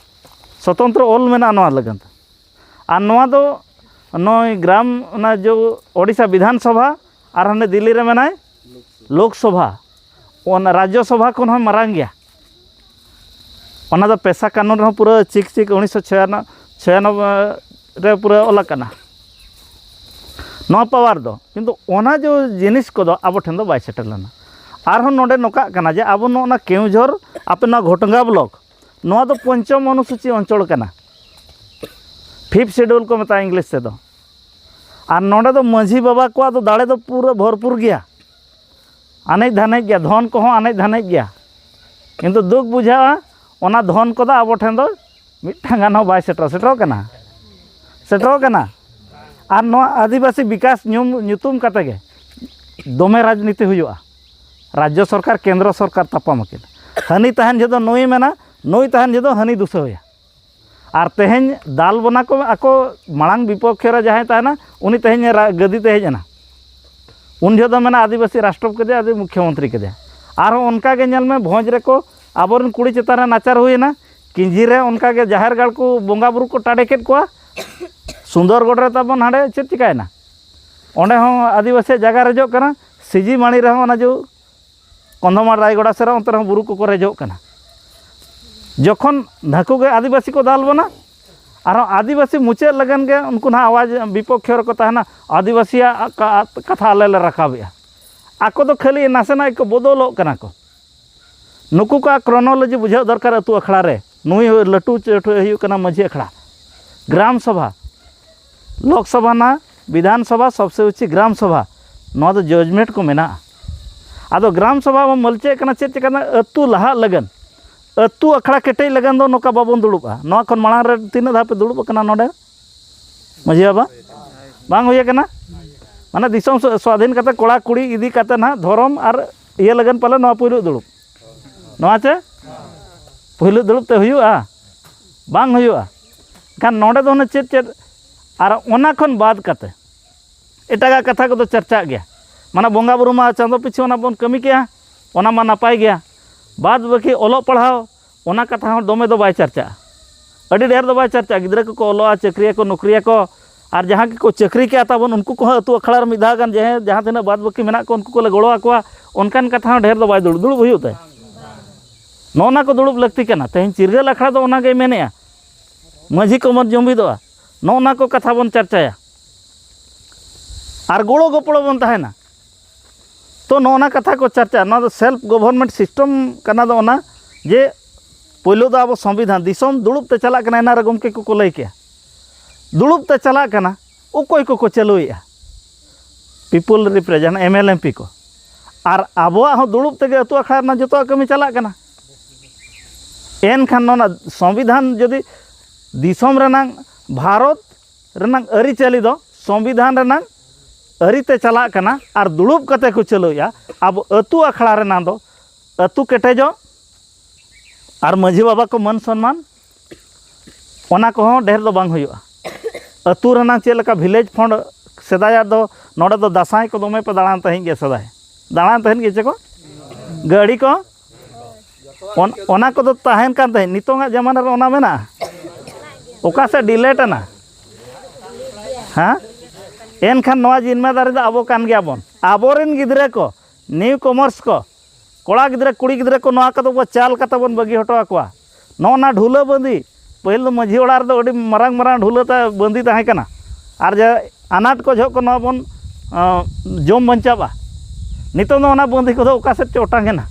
ᱥᱚᱛᱚᱱᱛᱨᱚ ᱚᱞ ᱢᱮᱱᱟᱜᱼᱟ ᱱᱚᱣᱟ ᱞᱟᱹᱜᱤᱫ᱾ ᱟᱨ ᱱᱚᱣᱟ ᱫᱚ ᱱᱚᱜᱼᱚᱭ ᱜᱨᱟᱢ, ᱚᱱᱟ ᱡᱚ ᱳᱰᱤᱥᱟ ᱵᱤᱫᱷᱟᱱ ᱥᱚᱵᱷᱟ ᱟᱨ ᱦᱟᱱᱮ ᱫᱤᱞᱞᱤ ᱨᱮ ᱢᱮᱱᱟᱭ ᱞᱳᱠ ᱥᱚᱵᱷᱟ, ᱚᱱᱟ ᱨᱟᱡᱽᱡᱚ ᱥᱚᱵᱷᱟ ᱠᱷᱚᱱ ᱦᱚᱸ ᱢᱟᱨᱟᱝ ᱜᱮᱭᱟ᱾ ᱚᱱᱟ ᱫᱚ ᱯᱮᱥᱟ ᱠᱟᱹᱱᱩᱱ ᱨᱮᱦᱚᱸ ᱯᱩᱨᱟᱹ ᱪᱤᱠ ᱪᱤᱠ ᱩᱱᱤᱥᱥᱚ ᱪᱷᱤᱭᱟᱱᱚᱵᱵᱳᱭ ᱨᱮ ᱯᱩᱨᱟᱹ ᱚᱞ ᱟᱠᱟᱱᱟ ᱱᱚᱣᱟ ᱯᱟᱣᱟᱨ ᱫᱚ᱾ ᱠᱤᱱᱛᱩ ᱚᱱᱟ ᱡᱚ ᱡᱤᱱᱤᱥ ᱠᱚᱫᱚ ᱟᱵᱚ ᱴᱷᱮᱱ ᱫᱚ ᱵᱟᱭ ᱥᱮᱴᱮᱨ ᱞᱮᱱᱟ᱾ ᱟᱨᱦᱚᱸ ᱱᱚᱰᱮ ᱱᱚᱝᱠᱟᱜ ᱠᱟᱱᱟ ᱡᱮ ᱟᱵᱚ ᱱᱚᱜᱼᱚ ᱱᱟ ᱠᱮᱣᱡᱷᱚᱨ, ᱟᱯᱮ ᱱᱚᱣᱟ ᱜᱷᱚᱴᱜᱟ ᱵᱞᱚᱠ, ᱱᱚᱣᱟ ᱫᱚ ᱯᱚᱧᱪᱚᱢ ᱚᱱᱩᱥᱩᱪᱤ ᱚᱧᱪᱚᱞ ᱠᱟᱱᱟ, ᱯᱷᱤᱯᱛᱷ ᱥᱤᱰᱩᱞ ᱠᱚ ᱢᱮᱛᱟᱜᱼᱟ ᱤᱝᱞᱤᱥ ᱛᱮᱫᱚ᱾ ᱟᱨ ᱱᱚᱰᱮ ᱫᱚ ᱢᱟᱹᱡᱷᱤ ᱵᱟᱵᱟ ᱠᱚᱣᱟᱜ ᱫᱚ ᱫᱟᱲᱮ ᱫᱚ ᱯᱩᱨᱟᱹ ᱵᱷᱚᱨᱯᱩᱨ ᱜᱮᱭᱟ, ᱟᱱᱮᱡ ᱫᱷᱟᱱᱮᱡ ᱜᱮᱭᱟ, ᱫᱷᱚᱱ ᱠᱚᱦᱚᱸ ᱟᱱᱮᱡ ᱫᱷᱟᱱᱮᱡ ᱜᱮᱭᱟ᱾ ᱠᱤᱱᱛᱩ ᱫᱩᱠ ᱵᱩᱡᱷᱟᱹᱜᱼᱟ, ᱚᱱᱟ ᱫᱷᱚᱱ ᱠᱚᱫᱚ ᱟᱵᱚ ᱴᱷᱮᱱ ᱫᱚ ᱢᱤᱫᱴᱟᱝ ᱜᱟᱱ ᱦᱚᱸ ᱵᱟᱭ ᱥᱮᱴᱮᱨ, ᱥᱮᱴᱮᱨᱚᱜ ᱠᱟᱱᱟ, ᱥᱮᱴᱮᱨᱚᱜ ᱠᱟᱱᱟ᱾ ᱟᱨ ᱱᱚᱣᱟ ᱟᱹᱫᱤᱵᱟᱹᱥᱤ ᱵᱤᱠᱟᱥ ᱧᱩᱢ, ᱧᱩᱛᱩᱢ ᱠᱟᱛᱮ ᱜᱮ ᱫᱚᱢᱮ ᱨᱟᱡᱽᱱᱤᱛᱤ ᱦᱩᱭᱩᱜᱼᱟ᱾ ᱨᱟᱡᱽᱡᱚ ᱥᱚᱨᱠᱟᱨ, ᱠᱮᱱᱫᱨᱚ ᱥᱚᱨᱠᱟᱨ ᱛᱟᱯᱟᱢ ᱟᱹᱠᱤᱱ᱾ ᱦᱟᱹᱱᱤ ᱛᱟᱦᱮᱱ ᱡᱚᱦᱚᱜ ᱫᱚ ᱱᱩᱭ ᱢᱮᱱᱟ, ᱱᱩᱭ ᱛᱟᱦᱮᱱ ᱡᱚᱦᱚᱜ ᱫᱚ ᱦᱟᱹᱱᱤ ᱫᱩᱥᱟᱹᱣᱮᱭᱟ᱾ ᱟᱨ ᱛᱮᱦᱮᱧ ᱫᱟᱞ ᱵᱚᱱᱟ ᱠᱚ, ᱟᱠᱚ ᱢᱟᱲᱟᱝ ᱵᱤᱯᱚᱠᱠᱷᱮ ᱨᱮ ᱡᱟᱦᱟᱸᱭ ᱛᱟᱦᱮᱱᱟ, ᱩᱱᱤ ᱛᱮᱦᱮᱧ ᱨᱟ-, ᱜᱟᱹᱫᱤ ᱛᱮ ᱦᱮᱡ ᱮᱱᱟ᱾ ᱩᱱ ᱡᱚᱦᱚᱜ ᱫᱚ ᱢᱮᱱᱟ ᱟᱹᱫᱤᱵᱟᱹᱥᱤ ᱨᱟᱥᱴᱨᱚᱯᱚᱛᱤ ᱠᱮᱫᱮᱭᱟ, ᱟᱹᱫᱤ ᱢᱩᱠᱷᱭᱚᱢᱚᱱᱛᱨᱤ ᱠᱮᱫᱮᱭᱟ᱾ ᱟᱨᱦᱚᱸ ᱚᱱᱠᱟ ᱜᱮ ᱧᱮᱞ ᱢᱮ, ᱵᱷᱚᱸᱡᱽ ᱨᱮᱠᱚ ᱟᱵᱚᱨᱮᱱ ᱠᱩᱲᱤ ᱪᱮᱛᱟᱱ ᱨᱮ ᱱᱟᱪᱟᱨ ᱦᱩᱭᱮᱱᱟ, ᱠᱤᱧᱡᱷᱤ ᱨᱮ ᱚᱱᱠᱟ ᱜᱮ ᱡᱟᱦᱮᱨ ᱜᱟᱲ ᱠᱚ ᱵᱚᱸᱜᱟ ᱵᱩᱨᱩ ᱠᱚ ᱴᱟᱰᱮ ᱠᱮᱫ ᱠᱚᱣᱟ, ᱥᱩᱱᱫᱚᱨᱜᱚᱰ ᱨᱮ ᱛᱟᱵᱚᱱ ᱦᱟᱸᱰᱮ ᱪᱮᱫ ᱪᱤᱠᱟᱹᱭᱮᱱᱟ? ᱚᱸᱰᱮ ᱦᱚᱸ ᱟᱹᱫᱤᱵᱟᱹᱥᱤᱭᱟᱜ ᱡᱟᱭᱜᱟ ᱨᱮᱡᱚᱜ ᱠᱟᱱᱟ᱾ ᱥᱤᱡᱤ ᱢᱟᱹᱲᱤ ᱨᱮᱦᱚᱸ ᱚᱱᱟ ᱡᱮ ᱠᱚᱸᱫᱷᱚᱢᱟᱲ ᱨᱟᱭᱜᱚᱲᱟ ᱥᱮᱫ ᱨᱮ, ᱚᱱᱛᱮ ᱨᱮᱦᱚᱸ ᱵᱩᱨᱩ ᱠᱚᱠᱚ ᱨᱮᱡᱚᱜ ᱠᱟᱱᱟ᱾ ᱡᱚᱠᱷᱚᱱ ᱱᱟᱹᱠᱩ ᱜᱮ ᱟᱹᱫᱤᱵᱟᱹᱥᱤ ᱠᱚ ᱫᱟᱞ ᱵᱚᱱᱟ, ᱟᱨᱦᱚᱸ ᱟᱹᱫᱤᱵᱟᱹᱥᱤ ᱢᱩᱪᱟᱹᱫ ᱞᱟᱹᱜᱤᱫ ᱜᱮ ᱩᱱᱠᱩ ᱱᱟᱦᱟᱜ ᱟᱣᱟᱡᱽ ᱵᱤᱯᱚᱠᱠᱷᱚ ᱨᱮᱠᱚ ᱛᱟᱦᱮᱱᱟ, ᱟᱹᱫᱤᱵᱟᱹᱥᱤᱭᱟᱜ ᱠᱟ-, ᱠᱟᱛᱷᱟ ᱟᱞᱮ ᱞᱮ ᱨᱟᱠᱟᱵᱮᱜᱼᱟ᱾ ᱟᱠᱚ ᱫᱚ ᱠᱷᱟᱹᱞᱤ ᱱᱟᱥᱮᱱᱟᱜ ᱜᱮᱠᱚ ᱵᱚᱫᱚᱞᱚᱜ ᱠᱟᱱᱟ ᱠᱚ᱾ ᱱᱩᱠᱩ ᱠᱚᱣᱟᱜ chronology ᱵᱩᱡᱷᱟᱹᱣ ᱫᱚᱨᱠᱟᱨ ᱟᱹᱛᱩ ᱟᱠᱷᱲᱟ ᱨᱮ᱾ ᱱᱩᱭ ᱞᱟᱹᱴᱩ ᱪᱮ-, ᱦᱩᱭᱩᱜ ᱠᱟᱱᱟ ᱢᱟᱹᱡᱷᱤ ᱟᱠᱷᱲᱟ, ᱜᱨᱟᱢ ᱥᱚᱵᱷᱟ, ᱞᱳᱠ ᱥᱚᱵᱷᱟ ᱱᱟ, ᱵᱤᱫᱷᱟᱱ ᱥᱚᱵᱷᱟ, ᱥᱚᱵᱥᱮ ᱩᱪᱤ ᱜᱨᱟᱢ ᱥᱚᱵᱷᱟ᱾ ᱱᱚᱣᱟ ᱫᱚ judgement ᱠᱚ ᱢᱮᱱᱟᱜᱼᱟ᱾ ᱟᱫᱚ ᱜᱨᱟᱢ ᱥᱚᱵᱷᱟ ᱵᱚᱱ ᱢᱟᱹᱞᱪᱟᱹᱜ ᱠᱟᱱᱟ ᱪᱮᱫ ᱪᱤᱠᱟᱹᱱᱟ? ᱟᱹᱛᱩ ᱞᱟᱦᱟᱜ ᱞᱟᱹᱜᱤᱫ, ᱟᱹᱛᱩ ᱟᱠᱷᱲᱟ ᱠᱮᱴᱮᱡ ᱞᱟᱹᱜᱤᱫ ᱫᱚ ᱱᱚᱝᱠᱟ ᱵᱟᱵᱚᱱ ᱫᱩᱲᱩᱵᱼᱟ᱾ ᱱᱚᱣᱟ ᱠᱷᱚᱱ ᱢᱟᱲᱟᱝ ᱨᱮ ᱛᱤᱱᱟᱹᱜ ᱫᱷᱟᱣ ᱯᱮ ᱫᱩᱲᱩᱵ ᱟᱠᱟᱱᱟ ᱱᱚᱰᱮ ᱢᱟᱹᱡᱷᱤ ᱵᱟᱵᱟ? ᱵᱟᱝ ᱦᱩᱭ ᱟᱠᱟᱱᱟ? ᱢᱟᱱᱮ ᱫᱤᱥᱚᱢ ᱥᱣᱟ-, ᱥᱣᱟᱫᱷᱤᱱ ᱠᱟᱛᱮ ᱠᱚᱲᱟ ᱠᱩᱲᱤ ᱤᱫᱤ ᱠᱟᱛᱮ ᱱᱟᱦᱟᱜ ᱫᱷᱚᱨᱚᱢ ᱟᱨ ᱤᱭᱟᱹ ᱞᱟᱹᱜᱤᱫ ᱯᱟᱞᱮ ᱱᱚᱣᱟ ᱯᱩᱭᱞᱩ ᱫᱩᱲᱩᱵ᱾ ᱱᱚᱣᱟ ᱪᱮ ᱯᱩᱭᱞᱩ ᱫᱩᱲᱩᱵ ᱛᱮ ᱦᱩᱭᱩᱜᱼᱟ? ᱵᱟᱝ ᱦᱩᱭᱩᱜᱼᱟ᱾ ᱮᱱᱠᱷᱟᱱ ᱱᱚᱰᱮ ᱫᱚ ᱚᱱᱮ ᱪᱮᱫ ᱪᱮᱫ, ᱟᱨ ᱚᱱᱟ ᱠᱷᱚᱱ ᱵᱟᱫ ᱠᱟᱛᱮ ᱮᱴᱟᱜᱟᱜ ᱠᱟᱛᱷᱟ ᱠᱚᱫᱚ ᱪᱟᱨᱪᱟᱜ ᱜᱮᱭᱟ᱾ ᱢᱟᱱᱮ ᱵᱚᱸᱜᱟ ᱵᱩᱨᱩ ᱢᱟ ᱪᱟᱸᱫᱚ ᱯᱤᱪᱷᱩ ᱚᱱᱟ ᱵᱚᱱ ᱠᱟᱹᱢᱤ ᱠᱮᱜᱼᱟ, ᱚᱱᱟ ᱢᱟ ᱱᱟᱯᱟᱭ ᱜᱮᱭᱟ᱾ ᱵᱟᱫᱽ ᱵᱟᱹᱠᱤ ᱚᱞᱚᱜ ᱯᱟᱲᱦᱟᱣ, ᱚᱱᱟ ᱠᱟᱛᱷᱟ ᱦᱚᱸ ᱫᱚᱢᱮ ᱫᱚ ᱵᱟᱭ ᱪᱟᱨᱪᱟᱜᱼᱟ᱾ ᱟᱹᱰᱤ ᱰᱷᱮᱨ ᱫᱚ ᱵᱟᱭ ᱪᱟᱨᱪᱟᱜᱼᱟ᱾ ᱜᱤᱫᱽᱨᱟᱹ ᱠᱚᱠᱚ ᱚᱞᱚᱜᱼᱟ, ᱪᱟᱹᱠᱨᱤᱭᱟᱠᱚ, ᱱᱚᱠᱨᱤᱭᱟᱠᱚ, ᱟᱨ ᱡᱟᱦᱟᱸ ᱜᱮᱠᱚ ᱪᱟᱹᱠᱨᱤ ᱠᱮᱜᱼᱟ ᱛᱟᱵᱚᱱ, ᱩᱱᱠᱩ ᱠᱚᱦᱚᱸ ᱟᱹᱛᱩ ᱟᱠᱷᱲᱟ ᱨᱮ ᱢᱤᱫ ᱫᱷᱟᱣ ᱜᱟᱱ ᱡᱟᱦᱟᱸ, ᱡᱟᱦᱟᱸ ᱛᱤᱱᱟᱹᱜ ᱵᱟᱫᱽ ᱵᱟᱹᱠᱤ ᱢᱮᱱᱟᱜ ᱠᱚ, ᱩᱱᱠᱩ ᱠᱚᱞᱮ ᱜᱚᱲᱚ ᱟᱠᱚᱣᱟ, ᱚᱱᱠᱟᱱ ᱠᱟᱛᱷᱟ ᱦᱚᱸ ᱰᱷᱮᱨ ᱫᱚ ᱵᱟᱭ ᱫᱩᱲᱩᱵ, ᱫᱩᱲᱩᱵ ᱦᱩᱭᱩᱜ ᱛᱟᱭᱟ᱾ ᱱᱚᱜᱼᱚ ᱱᱟ ᱠᱚ ᱫᱩᱲᱩᱵ ᱞᱟᱹᱠᱛᱤ ᱠᱟᱱᱟ᱾ ᱛᱮᱦᱮᱧ ᱪᱤᱨᱜᱟᱹᱞ ᱟᱠᱷᱲᱟ ᱫᱚ ᱚᱱᱟ ᱜᱮᱭ ᱢᱮᱱᱮᱜᱼᱟ, ᱢᱟᱹᱡᱷᱤ ᱠᱚᱵᱚᱱ ᱡᱩᱢᱤᱫᱚᱜᱼᱟ, ᱱᱚᱜᱼᱚ ᱱᱟ ᱠᱚ ᱠᱟᱛᱷᱟ ᱵᱚᱱ ᱪᱟᱨᱪᱟᱭᱟ᱾ ᱟᱨ ᱜᱚᱲᱚ ᱜᱚᱯᱚᱲᱚ ᱵᱚᱱ ᱛᱟᱦᱮᱱᱟ᱾ ᱛᱚ ᱱᱚᱜᱼᱚ ᱱᱟ ᱠᱟᱛᱷᱟ ᱠᱚ ᱪᱟᱨᱪᱟ, ᱱᱚᱣᱟ ᱫᱚ self government system ᱠᱟᱱᱟ᱾ ᱫᱚ ᱚᱱᱟ ᱡᱮ ᱯᱳᱭᱞᱳ ᱫᱚ ᱟᱵᱚ ᱥᱚᱝᱵᱤᱫᱷᱟᱱ, ᱫᱤᱥᱚᱢ ᱫᱩᱲᱩᱵ ᱛᱮ ᱪᱟᱞᱟᱜ ᱠᱟᱱᱟ, ᱮᱱᱟ ᱨᱮ ᱜᱚᱢᱠᱮ ᱠᱚᱠᱚ ᱞᱟᱹᱭ ᱠᱮᱜᱼᱟ, ᱫᱩᱲᱩᱵ ᱛᱮ ᱪᱟᱞᱟᱜ ᱠᱟᱱᱟ, ᱚᱠᱚᱭ ᱠᱚᱠᱚ ᱪᱟᱹᱞᱩᱭᱮᱜᱼᱟ? People represent, M L M P ᱠᱚ᱾ ᱟᱨ ᱟᱵᱚᱣᱟᱜ ᱦᱚᱸ ᱫᱩᱲᱩᱵ ᱛᱮᱜᱮ ᱟᱹᱛᱩ ᱟᱠᱷᱲᱟ ᱨᱮᱱᱟᱜ ᱡᱚᱛᱚᱣᱟᱜ ᱠᱟᱹᱢᱤ ᱪᱟᱞᱟᱜ ᱠᱟᱱᱟ᱾ ᱮᱱᱠᱷᱟᱱ ᱱᱚᱣᱟ ᱥᱚᱝᱵᱤᱫᱷᱟᱱ ᱡᱩᱫᱤ ᱫᱤᱥᱚᱢ ᱨᱮᱱᱟᱝ, ᱵᱷᱟᱨᱚᱛ ᱨᱮᱱᱟᱝ ᱟᱹᱨᱤᱪᱟᱹᱞᱤ ᱫᱚ ᱥᱚᱝᱵᱤᱫᱷᱟᱱ ᱨᱮᱱᱟᱝ ᱟᱹᱨᱤᱛᱮ ᱪᱟᱞᱟᱜ ᱠᱟᱱᱟ ᱟᱨ ᱫᱩᱲᱩᱵ ᱠᱟᱛᱮ ᱠᱚ ᱪᱟᱹᱞᱩᱭᱮᱜᱼᱟ, ᱟᱵᱚ ᱟᱹᱛᱩ ᱟᱠᱷᱲᱟ ᱨᱮᱱᱟᱝ ᱫᱚ ᱟᱹᱛᱩ ᱠᱮᱴᱮᱡᱚᱜ ᱟᱨ ᱢᱟᱹᱡᱷᱤ ᱵᱟᱵᱟ ᱠᱚ ᱢᱟᱹᱱ ᱥᱚᱱᱢᱟᱱ, ᱚᱱᱟ ᱠᱚᱦᱚᱸ ᱰᱷᱮᱨ ᱫᱚ ᱵᱟᱝ ᱦᱩᱭᱩᱜᱼᱟ᱾ ᱟᱹᱛᱩ ᱨᱮᱱᱟᱝ ᱪᱮᱫ ᱞᱮᱠᱟ village fund, ᱥᱮᱫᱟᱭᱟᱜ ᱫᱚ ᱱᱚᱰᱮ ᱫᱚ ᱫᱟᱸᱥᱟᱭ ᱠᱚ ᱫᱚᱢᱮ ᱯᱮ ᱫᱟᱬᱟᱱ ᱛᱟᱦᱮᱸᱫ ᱜᱮ, ᱥᱮᱫᱟᱭ ᱫᱟᱬᱟᱱ ᱛᱟᱦᱮᱸᱫ ᱜᱮ ᱪᱮ ᱠᱚ? ᱜᱟᱹᱲᱤ ᱠᱚ, ᱚᱱ-, ᱚᱱᱟ ᱠᱚᱫᱚ ᱛᱟᱦᱮᱱ ᱠᱟᱱ ᱛᱟᱦᱮᱸᱫ᱾ ᱱᱤᱛᱚᱝᱟᱜ ᱡᱟᱢᱟᱱᱟ ᱨᱮ ᱚᱱᱟ ᱢᱮᱱᱟᱜᱼᱟ? ᱚᱠᱟ ᱥᱮᱫ delete ᱮᱱᱟ? ᱦᱮᱸ? ᱮᱱᱠᱷᱟᱱ ᱱᱚᱣᱟ ᱡᱤᱢᱢᱮᱫᱟᱨᱤ ᱫᱚ ᱟᱵᱚ ᱠᱟᱱ ᱜᱮᱭᱟᱵᱚᱱ᱾ ᱟᱵᱚᱨᱮᱱ ᱜᱤᱫᱽᱨᱟᱹ ᱠᱚ, new comers ᱠᱚ, ᱠᱚᱲᱟ ᱜᱤᱫᱽᱨᱟᱹ, ᱠᱩᱲᱤ ᱜᱤᱫᱽᱨᱟᱹ ᱠᱚ, ᱱᱚᱣᱟ ᱠᱚᱫᱚ ᱵᱚ ᱪᱟᱞ ᱠᱟᱛᱮ ᱵᱚᱱ ᱵᱟᱹᱜᱤ ᱦᱚᱴᱚ ᱟᱠᱚᱣᱟ᱾ ᱱᱚᱜᱼᱚ ᱱᱟ ᱰᱷᱩᱞᱟᱹ ᱵᱟᱸᱫᱤ, ᱯᱟᱹᱦᱤᱞ ᱫᱚ ᱢᱟᱹᱡᱷᱤ ᱚᱲᱟᱜ ᱨᱮᱫᱚ ᱟᱹᱰᱤ ᱢᱟᱨᱟᱝ ᱢᱟᱨᱟᱝ ᱰᱷᱩᱞᱟᱹ ᱛᱮ ᱵᱟᱸᱫᱤ ᱛᱟᱦᱮᱸ ᱠᱟᱱᱟ᱾ ᱟᱨ ᱡᱮ ᱟᱱᱟᱴ ᱠᱚ ᱡᱚᱦᱚᱜ ᱠᱚ ᱱᱚᱣᱟ ᱵᱚᱱ, ᱟᱸ, ᱡᱚᱢ ᱵᱟᱧᱪᱟᱣᱟ᱾ ᱱᱤᱛᱚᱝ ᱫᱚ ᱚᱱᱟ ᱵᱟᱸᱫᱤ ᱠᱚᱫᱚ ᱚᱠᱟ ᱥᱮᱫ ᱪᱚ ᱚᱴᱟᱝ ᱮᱱᱟ,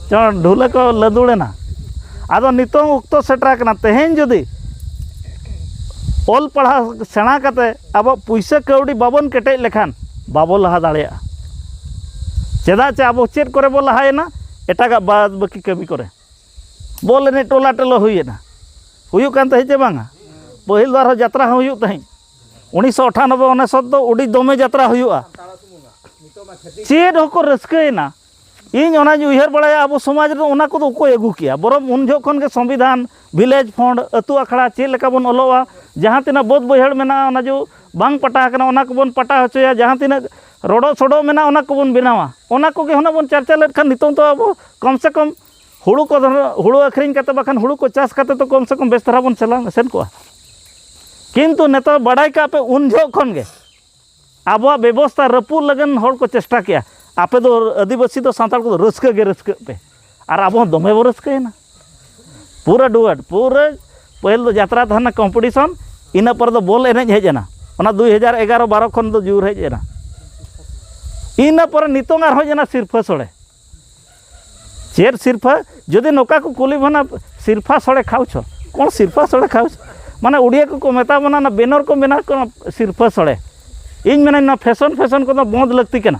ᱪᱚ ᱰᱷᱩᱞᱟᱹ ᱠᱚ ᱞᱟᱹᱫᱩᱲ ᱮᱱᱟ᱾ ᱟᱫᱚ ᱱᱤᱛᱚᱝ ᱚᱠᱛᱚ ᱥᱮᱴᱮᱨ ᱟᱠᱟᱱᱟ, ᱛᱮᱦᱮᱧ ᱡᱩᱫᱤ ᱚᱞ ᱯᱟᱲᱦᱟᱣ ᱥᱮᱬᱟ ᱠᱟᱛᱮ ᱟᱵᱚ ᱯᱩᱭᱥᱟᱹ ᱠᱟᱹᱣᱰᱤ ᱵᱟᱵᱚᱱ ᱠᱮᱴᱮᱡ ᱞᱮᱠᱷᱟᱱ ᱵᱟᱵᱚ ᱞᱟᱦᱟ ᱫᱟᱲᱮᱭᱟᱜᱼᱟ᱾ ᱪᱮᱫᱟᱜ ᱪᱮ ᱟᱵᱚ ᱪᱮᱫ ᱠᱚᱨᱮ ᱵᱚ ᱞᱟᱦᱟᱭᱮᱱᱟ? ᱮᱴᱟᱜᱟᱜ ᱵᱟᱫ ᱵᱟᱹᱠᱤ ᱠᱟᱹᱢᱤ ᱠᱚᱨᱮ᱾ ᱵᱚᱞ ᱮᱱᱮᱡ ᱴᱚᱞᱟ ᱴᱚᱞᱟ ᱦᱩᱭᱮᱱᱟ, ᱦᱩᱭᱩᱜ ᱠᱟᱱ ᱛᱟᱦᱮᱸᱫ ᱪᱮ ᱵᱟᱝᱟ? ᱯᱟᱹᱦᱤᱞ ᱫᱚ ᱟᱨᱦᱚᱸ ᱡᱟᱛᱨᱟ ᱦᱚᱸ ᱦᱩᱭᱩᱜ ᱛᱟᱦᱮᱸᱫ᱾ ᱩᱱᱤᱥᱥᱚ ᱟᱴᱷᱟᱱᱚᱵᱵᱳᱭ ᱩᱱᱤᱥᱥᱚ ᱫᱚ ᱟᱹᱰᱤ ᱫᱚᱢᱮ ᱡᱟᱛᱨᱟ ᱦᱩᱭᱩᱜᱼᱟ᱾ ᱪᱮᱫ ᱦᱚᱸᱠᱚ ᱨᱟᱹᱥᱠᱟᱹᱭᱮᱱᱟ᱾ ᱤᱧ ᱚᱱᱟᱧ ᱩᱭᱦᱟᱹᱨ ᱵᱟᱲᱟᱭᱟ, ᱟᱵᱚ ᱥᱚᱢᱟᱡᱽ ᱨᱮᱫᱚ ᱚᱱᱟ ᱠᱚᱫᱚ ᱚᱠᱚᱭ ᱟᱹᱜᱩ ᱠᱮᱭᱟ? ᱵᱚᱨᱚᱝ ᱩᱱ ᱡᱚᱦᱚᱜ ᱠᱷᱚᱱ ᱜᱮ ᱥᱚᱝᱵᱤᱫᱷᱟᱱ, village fund, ᱟᱹᱛᱩ ᱟᱠᱷᱲᱟ, ᱪᱮᱫ ᱞᱮᱠᱟ ᱵᱚᱱ ᱚᱞᱚᱜᱼᱟ, ᱡᱟᱦᱟᱸ ᱛᱤᱱᱟᱹᱜ ᱵᱟᱹᱫᱽ ᱵᱟᱹᱭᱦᱟᱹᱲ ᱢᱮᱱᱟᱜᱼᱟ, ᱚᱱᱟ ᱡᱚ ᱵᱟᱝ ᱯᱟᱴᱟ ᱟᱠᱟᱱᱟ, ᱚᱱᱟ ᱠᱚᱵᱚᱱ ᱯᱟᱴᱟ ᱦᱚᱪᱚᱭᱟ᱾ ᱡᱟᱦᱟᱸ ᱛᱤᱱᱟᱹᱜ ᱨᱚᱰᱚᱜ ᱥᱚᱰᱚᱜ ᱢᱮᱱᱟᱜᱼᱟ, ᱚᱱᱟ ᱠᱚᱵᱚᱱ ᱵᱮᱱᱟᱣᱟ᱾ ᱚᱱᱟ ᱠᱚᱜᱮ ᱦᱩᱱᱟᱹᱜ ᱵᱚᱱ ᱪᱟᱨᱪᱟ ᱞᱮᱫ ᱠᱷᱟᱱ ᱱᱤᱛᱚᱝ ᱫᱚ ᱟᱵᱚ ᱠᱚᱢ ᱥᱮ ᱠᱚᱢ ᱦᱩᱲᱩ ᱠᱚ ᱫᱷᱚᱨᱚ-, ᱦᱩᱲᱩ ᱟᱹᱠᱷᱨᱤᱧ ᱠᱟᱛᱮ ᱵᱟᱠᱷᱟᱱ ᱦᱩᱲᱩ ᱠᱚ ᱪᱟᱥ ᱠᱟᱛᱮ ᱫᱚ ᱠᱚᱢ ᱥᱮ ᱠᱚᱢ ᱵᱮᱥ ᱫᱷᱟᱨᱟ ᱵᱚᱱ ᱪᱟᱞᱟᱣ ᱥᱮᱱ ᱠᱚᱜᱼᱟ᱾ ᱠᱤᱱᱛᱩ ᱱᱤᱛᱚᱜ ᱵᱟᱰᱟᱭ ᱠᱟᱜ ᱯᱮ, ᱩᱱ ᱡᱚᱦᱚᱜ ᱠᱷᱚᱱ ᱜᱮ ᱟᱵᱚᱣᱟᱜ ᱵᱮᱵᱚᱥᱛᱷᱟ ᱨᱟᱹᱯᱩᱫ ᱞᱟᱹᱜᱤᱫ ᱦᱚᱲ ᱠᱚ ᱪᱮᱥᱴᱟ ᱠᱮᱜᱼᱟ᱾ ᱟᱯᱮ ᱫᱚ ᱟᱹᱫᱤᱵᱟᱹᱥᱤ ᱫᱚ ᱥᱟᱱᱛᱟᱲ ᱠᱚᱫᱚ ᱨᱟᱹᱥᱠᱟᱹ ᱜᱮ ᱨᱟᱹᱥᱠᱟᱹᱜ ᱯᱮ, ᱟᱨ ᱟᱵᱚ ᱦᱚᱸ ᱫᱚᱢᱮ ᱵᱚ ᱨᱟᱹᱥᱠᱟᱹᱭᱮᱱᱟ᱾ ᱯᱩᱨᱟᱹ ᱰᱩᱣᱟᱹᱴ, ᱯᱩᱨᱟᱹ ᱯᱟᱹᱦᱤᱞ ᱫᱚ ᱡᱟᱛᱨᱟ ᱛᱟᱦᱮᱱᱟ, ᱠᱚᱢᱯᱤᱴᱤᱥᱚᱱ, ᱤᱱᱟᱹ ᱯᱚᱨᱮ ᱫᱚ ᱵᱚᱞ ᱮᱱᱮᱡ ᱦᱮᱡ ᱮᱱᱟ, ᱚᱱᱟ ᱫᱩᱭ ᱦᱟᱡᱟᱨ ᱮᱜᱟᱨᱚ ᱵᱟᱨᱚ ᱠᱷᱚᱱ ᱫᱚ ᱡᱳᱨ ᱦᱮᱡ ᱮᱱᱟ᱾ ᱤᱱᱟᱹ ᱯᱚᱨᱮ ᱱᱤᱛᱚᱝ ᱟᱨᱦᱚᱸ ᱦᱮᱡ ᱮᱱᱟ ᱥᱤᱨᱯᱷᱟᱹ ᱥᱚᱲᱮ᱾ ᱪᱮᱫ ᱥᱤᱨᱯᱷᱟᱹ? ᱡᱩᱫᱤ ᱱᱚᱝᱠᱟ ᱠᱚ ᱠᱩᱞᱤ ᱵᱚᱱᱟ, "ᱥᱤᱨᱯᱷᱟ ᱥᱚᱲᱮ ᱠᱷᱟᱣ ᱪᱷᱚ?" ᱠᱚᱱ ᱥᱤᱨᱯᱷᱟ ᱥᱚᱲᱮ ᱠᱷᱟᱣ ᱪᱷᱚ? ᱢᱟᱱᱮ ᱩᱲᱤᱭᱟ ᱠᱚᱠᱚ ᱢᱮᱛᱟ ᱵᱚᱱᱟ, ᱚᱱᱟ ᱵᱮᱱᱚᱨ ᱠᱚ ᱵᱮᱱᱟᱣ ᱠᱟᱱᱟ ᱥᱤᱨᱯᱷᱟᱹ ᱥᱚᱲᱮ᱾ ᱤᱧ ᱢᱮᱱᱟᱹᱧ, ᱱᱚᱣᱟ ᱯᱷᱮᱥᱚᱱ ᱯᱷᱮᱥᱚᱱ ᱠᱚᱫᱚ ᱵᱚᱸᱫᱽ ᱞᱟᱹᱠᱛᱤ ᱠᱟᱱᱟ᱾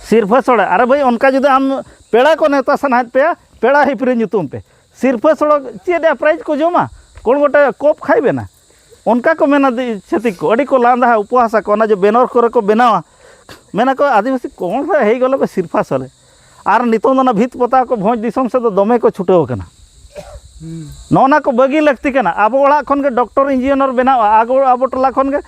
ᱥᱤᱨᱯᱷᱟᱹ ᱥᱚᱲᱮ, ᱟᱨᱮ ᱵᱷᱟᱹᱭ, ᱚᱱᱠᱟ ᱡᱩᱫᱤ ᱟᱢ ᱯᱮᱲᱟ ᱠᱚ ᱱᱮᱣᱛᱟ ᱥᱟᱱᱟᱭᱮᱫ ᱯᱮᱭᱟ, ᱯᱮᱲᱟ ᱦᱤᱯᱤᱨᱤ ᱧᱩᱛᱩᱢ ᱯᱮ᱾ ᱥᱤᱨᱯᱷᱟᱹ ᱥᱚᱲᱮ ᱪᱮᱫ ᱭᱟ ᱯᱨᱟᱭᱤᱡᱽ ᱠᱚ ᱡᱚᱢᱟ? ᱠᱚᱱ ᱜᱚᱴᱟ ᱠᱚᱯ ᱠᱷᱟᱭ ᱵᱮᱱᱟ? ᱚᱱᱠᱟ ᱠᱚ ᱢᱮᱱᱟ ᱫᱤ-, ᱪᱷᱟᱹᱛᱤᱠ ᱠᱚ, ᱟᱹᱰᱤ ᱠᱚ ᱞᱟᱸᱫᱟᱦᱟ, ᱩᱯᱚᱦᱟᱥᱟ ᱠᱚ, ᱚᱱᱟ ᱡᱮ ᱵᱮᱱᱚᱨ ᱠᱚᱨᱮ ᱠᱚ ᱵᱮᱱᱟᱣᱟ, ᱢᱮᱱᱟ ᱠᱚ, "ᱟᱹᱫᱤᱵᱟᱹᱥᱤ ᱠᱚᱱ ᱨᱮ ᱦᱮᱡ ᱜᱚᱞᱚ ᱯᱮ ᱥᱤᱨᱯᱷᱟ ᱥᱚᱞᱮ?" ᱟᱨ ᱱᱤᱛᱚᱝ ᱫᱚ ᱚᱱᱟ ᱵᱷᱤᱛ ᱯᱚᱛᱟᱣ ᱠᱚ ᱵᱷᱚᱸᱡᱽ ᱫᱤᱥᱚᱢ ᱥᱮᱫ ᱫᱚ ᱫᱚᱢᱮ ᱠᱚ ᱪᱷᱩᱴᱟᱹᱣ ᱟᱠᱟᱱᱟ᱾ ᱱᱚᱜᱼᱚ ᱱᱟ ᱠᱚ ᱵᱟᱹᱜᱤ ᱞᱟᱹᱠᱛᱤ ᱠᱟᱱᱟ᱾ ᱟᱵᱚ ᱚᱲᱟᱜ ᱠᱷᱚᱱ ᱜᱮ ᱰᱚᱠᱴᱚᱨ ᱤᱧᱡᱤᱱᱤᱭᱟᱨ ᱵᱮᱱᱟᱣᱟ, ᱟᱵᱚ, ᱟᱵᱚ ᱴᱚᱞᱟ ᱠᱷᱚᱱ ᱜᱮ,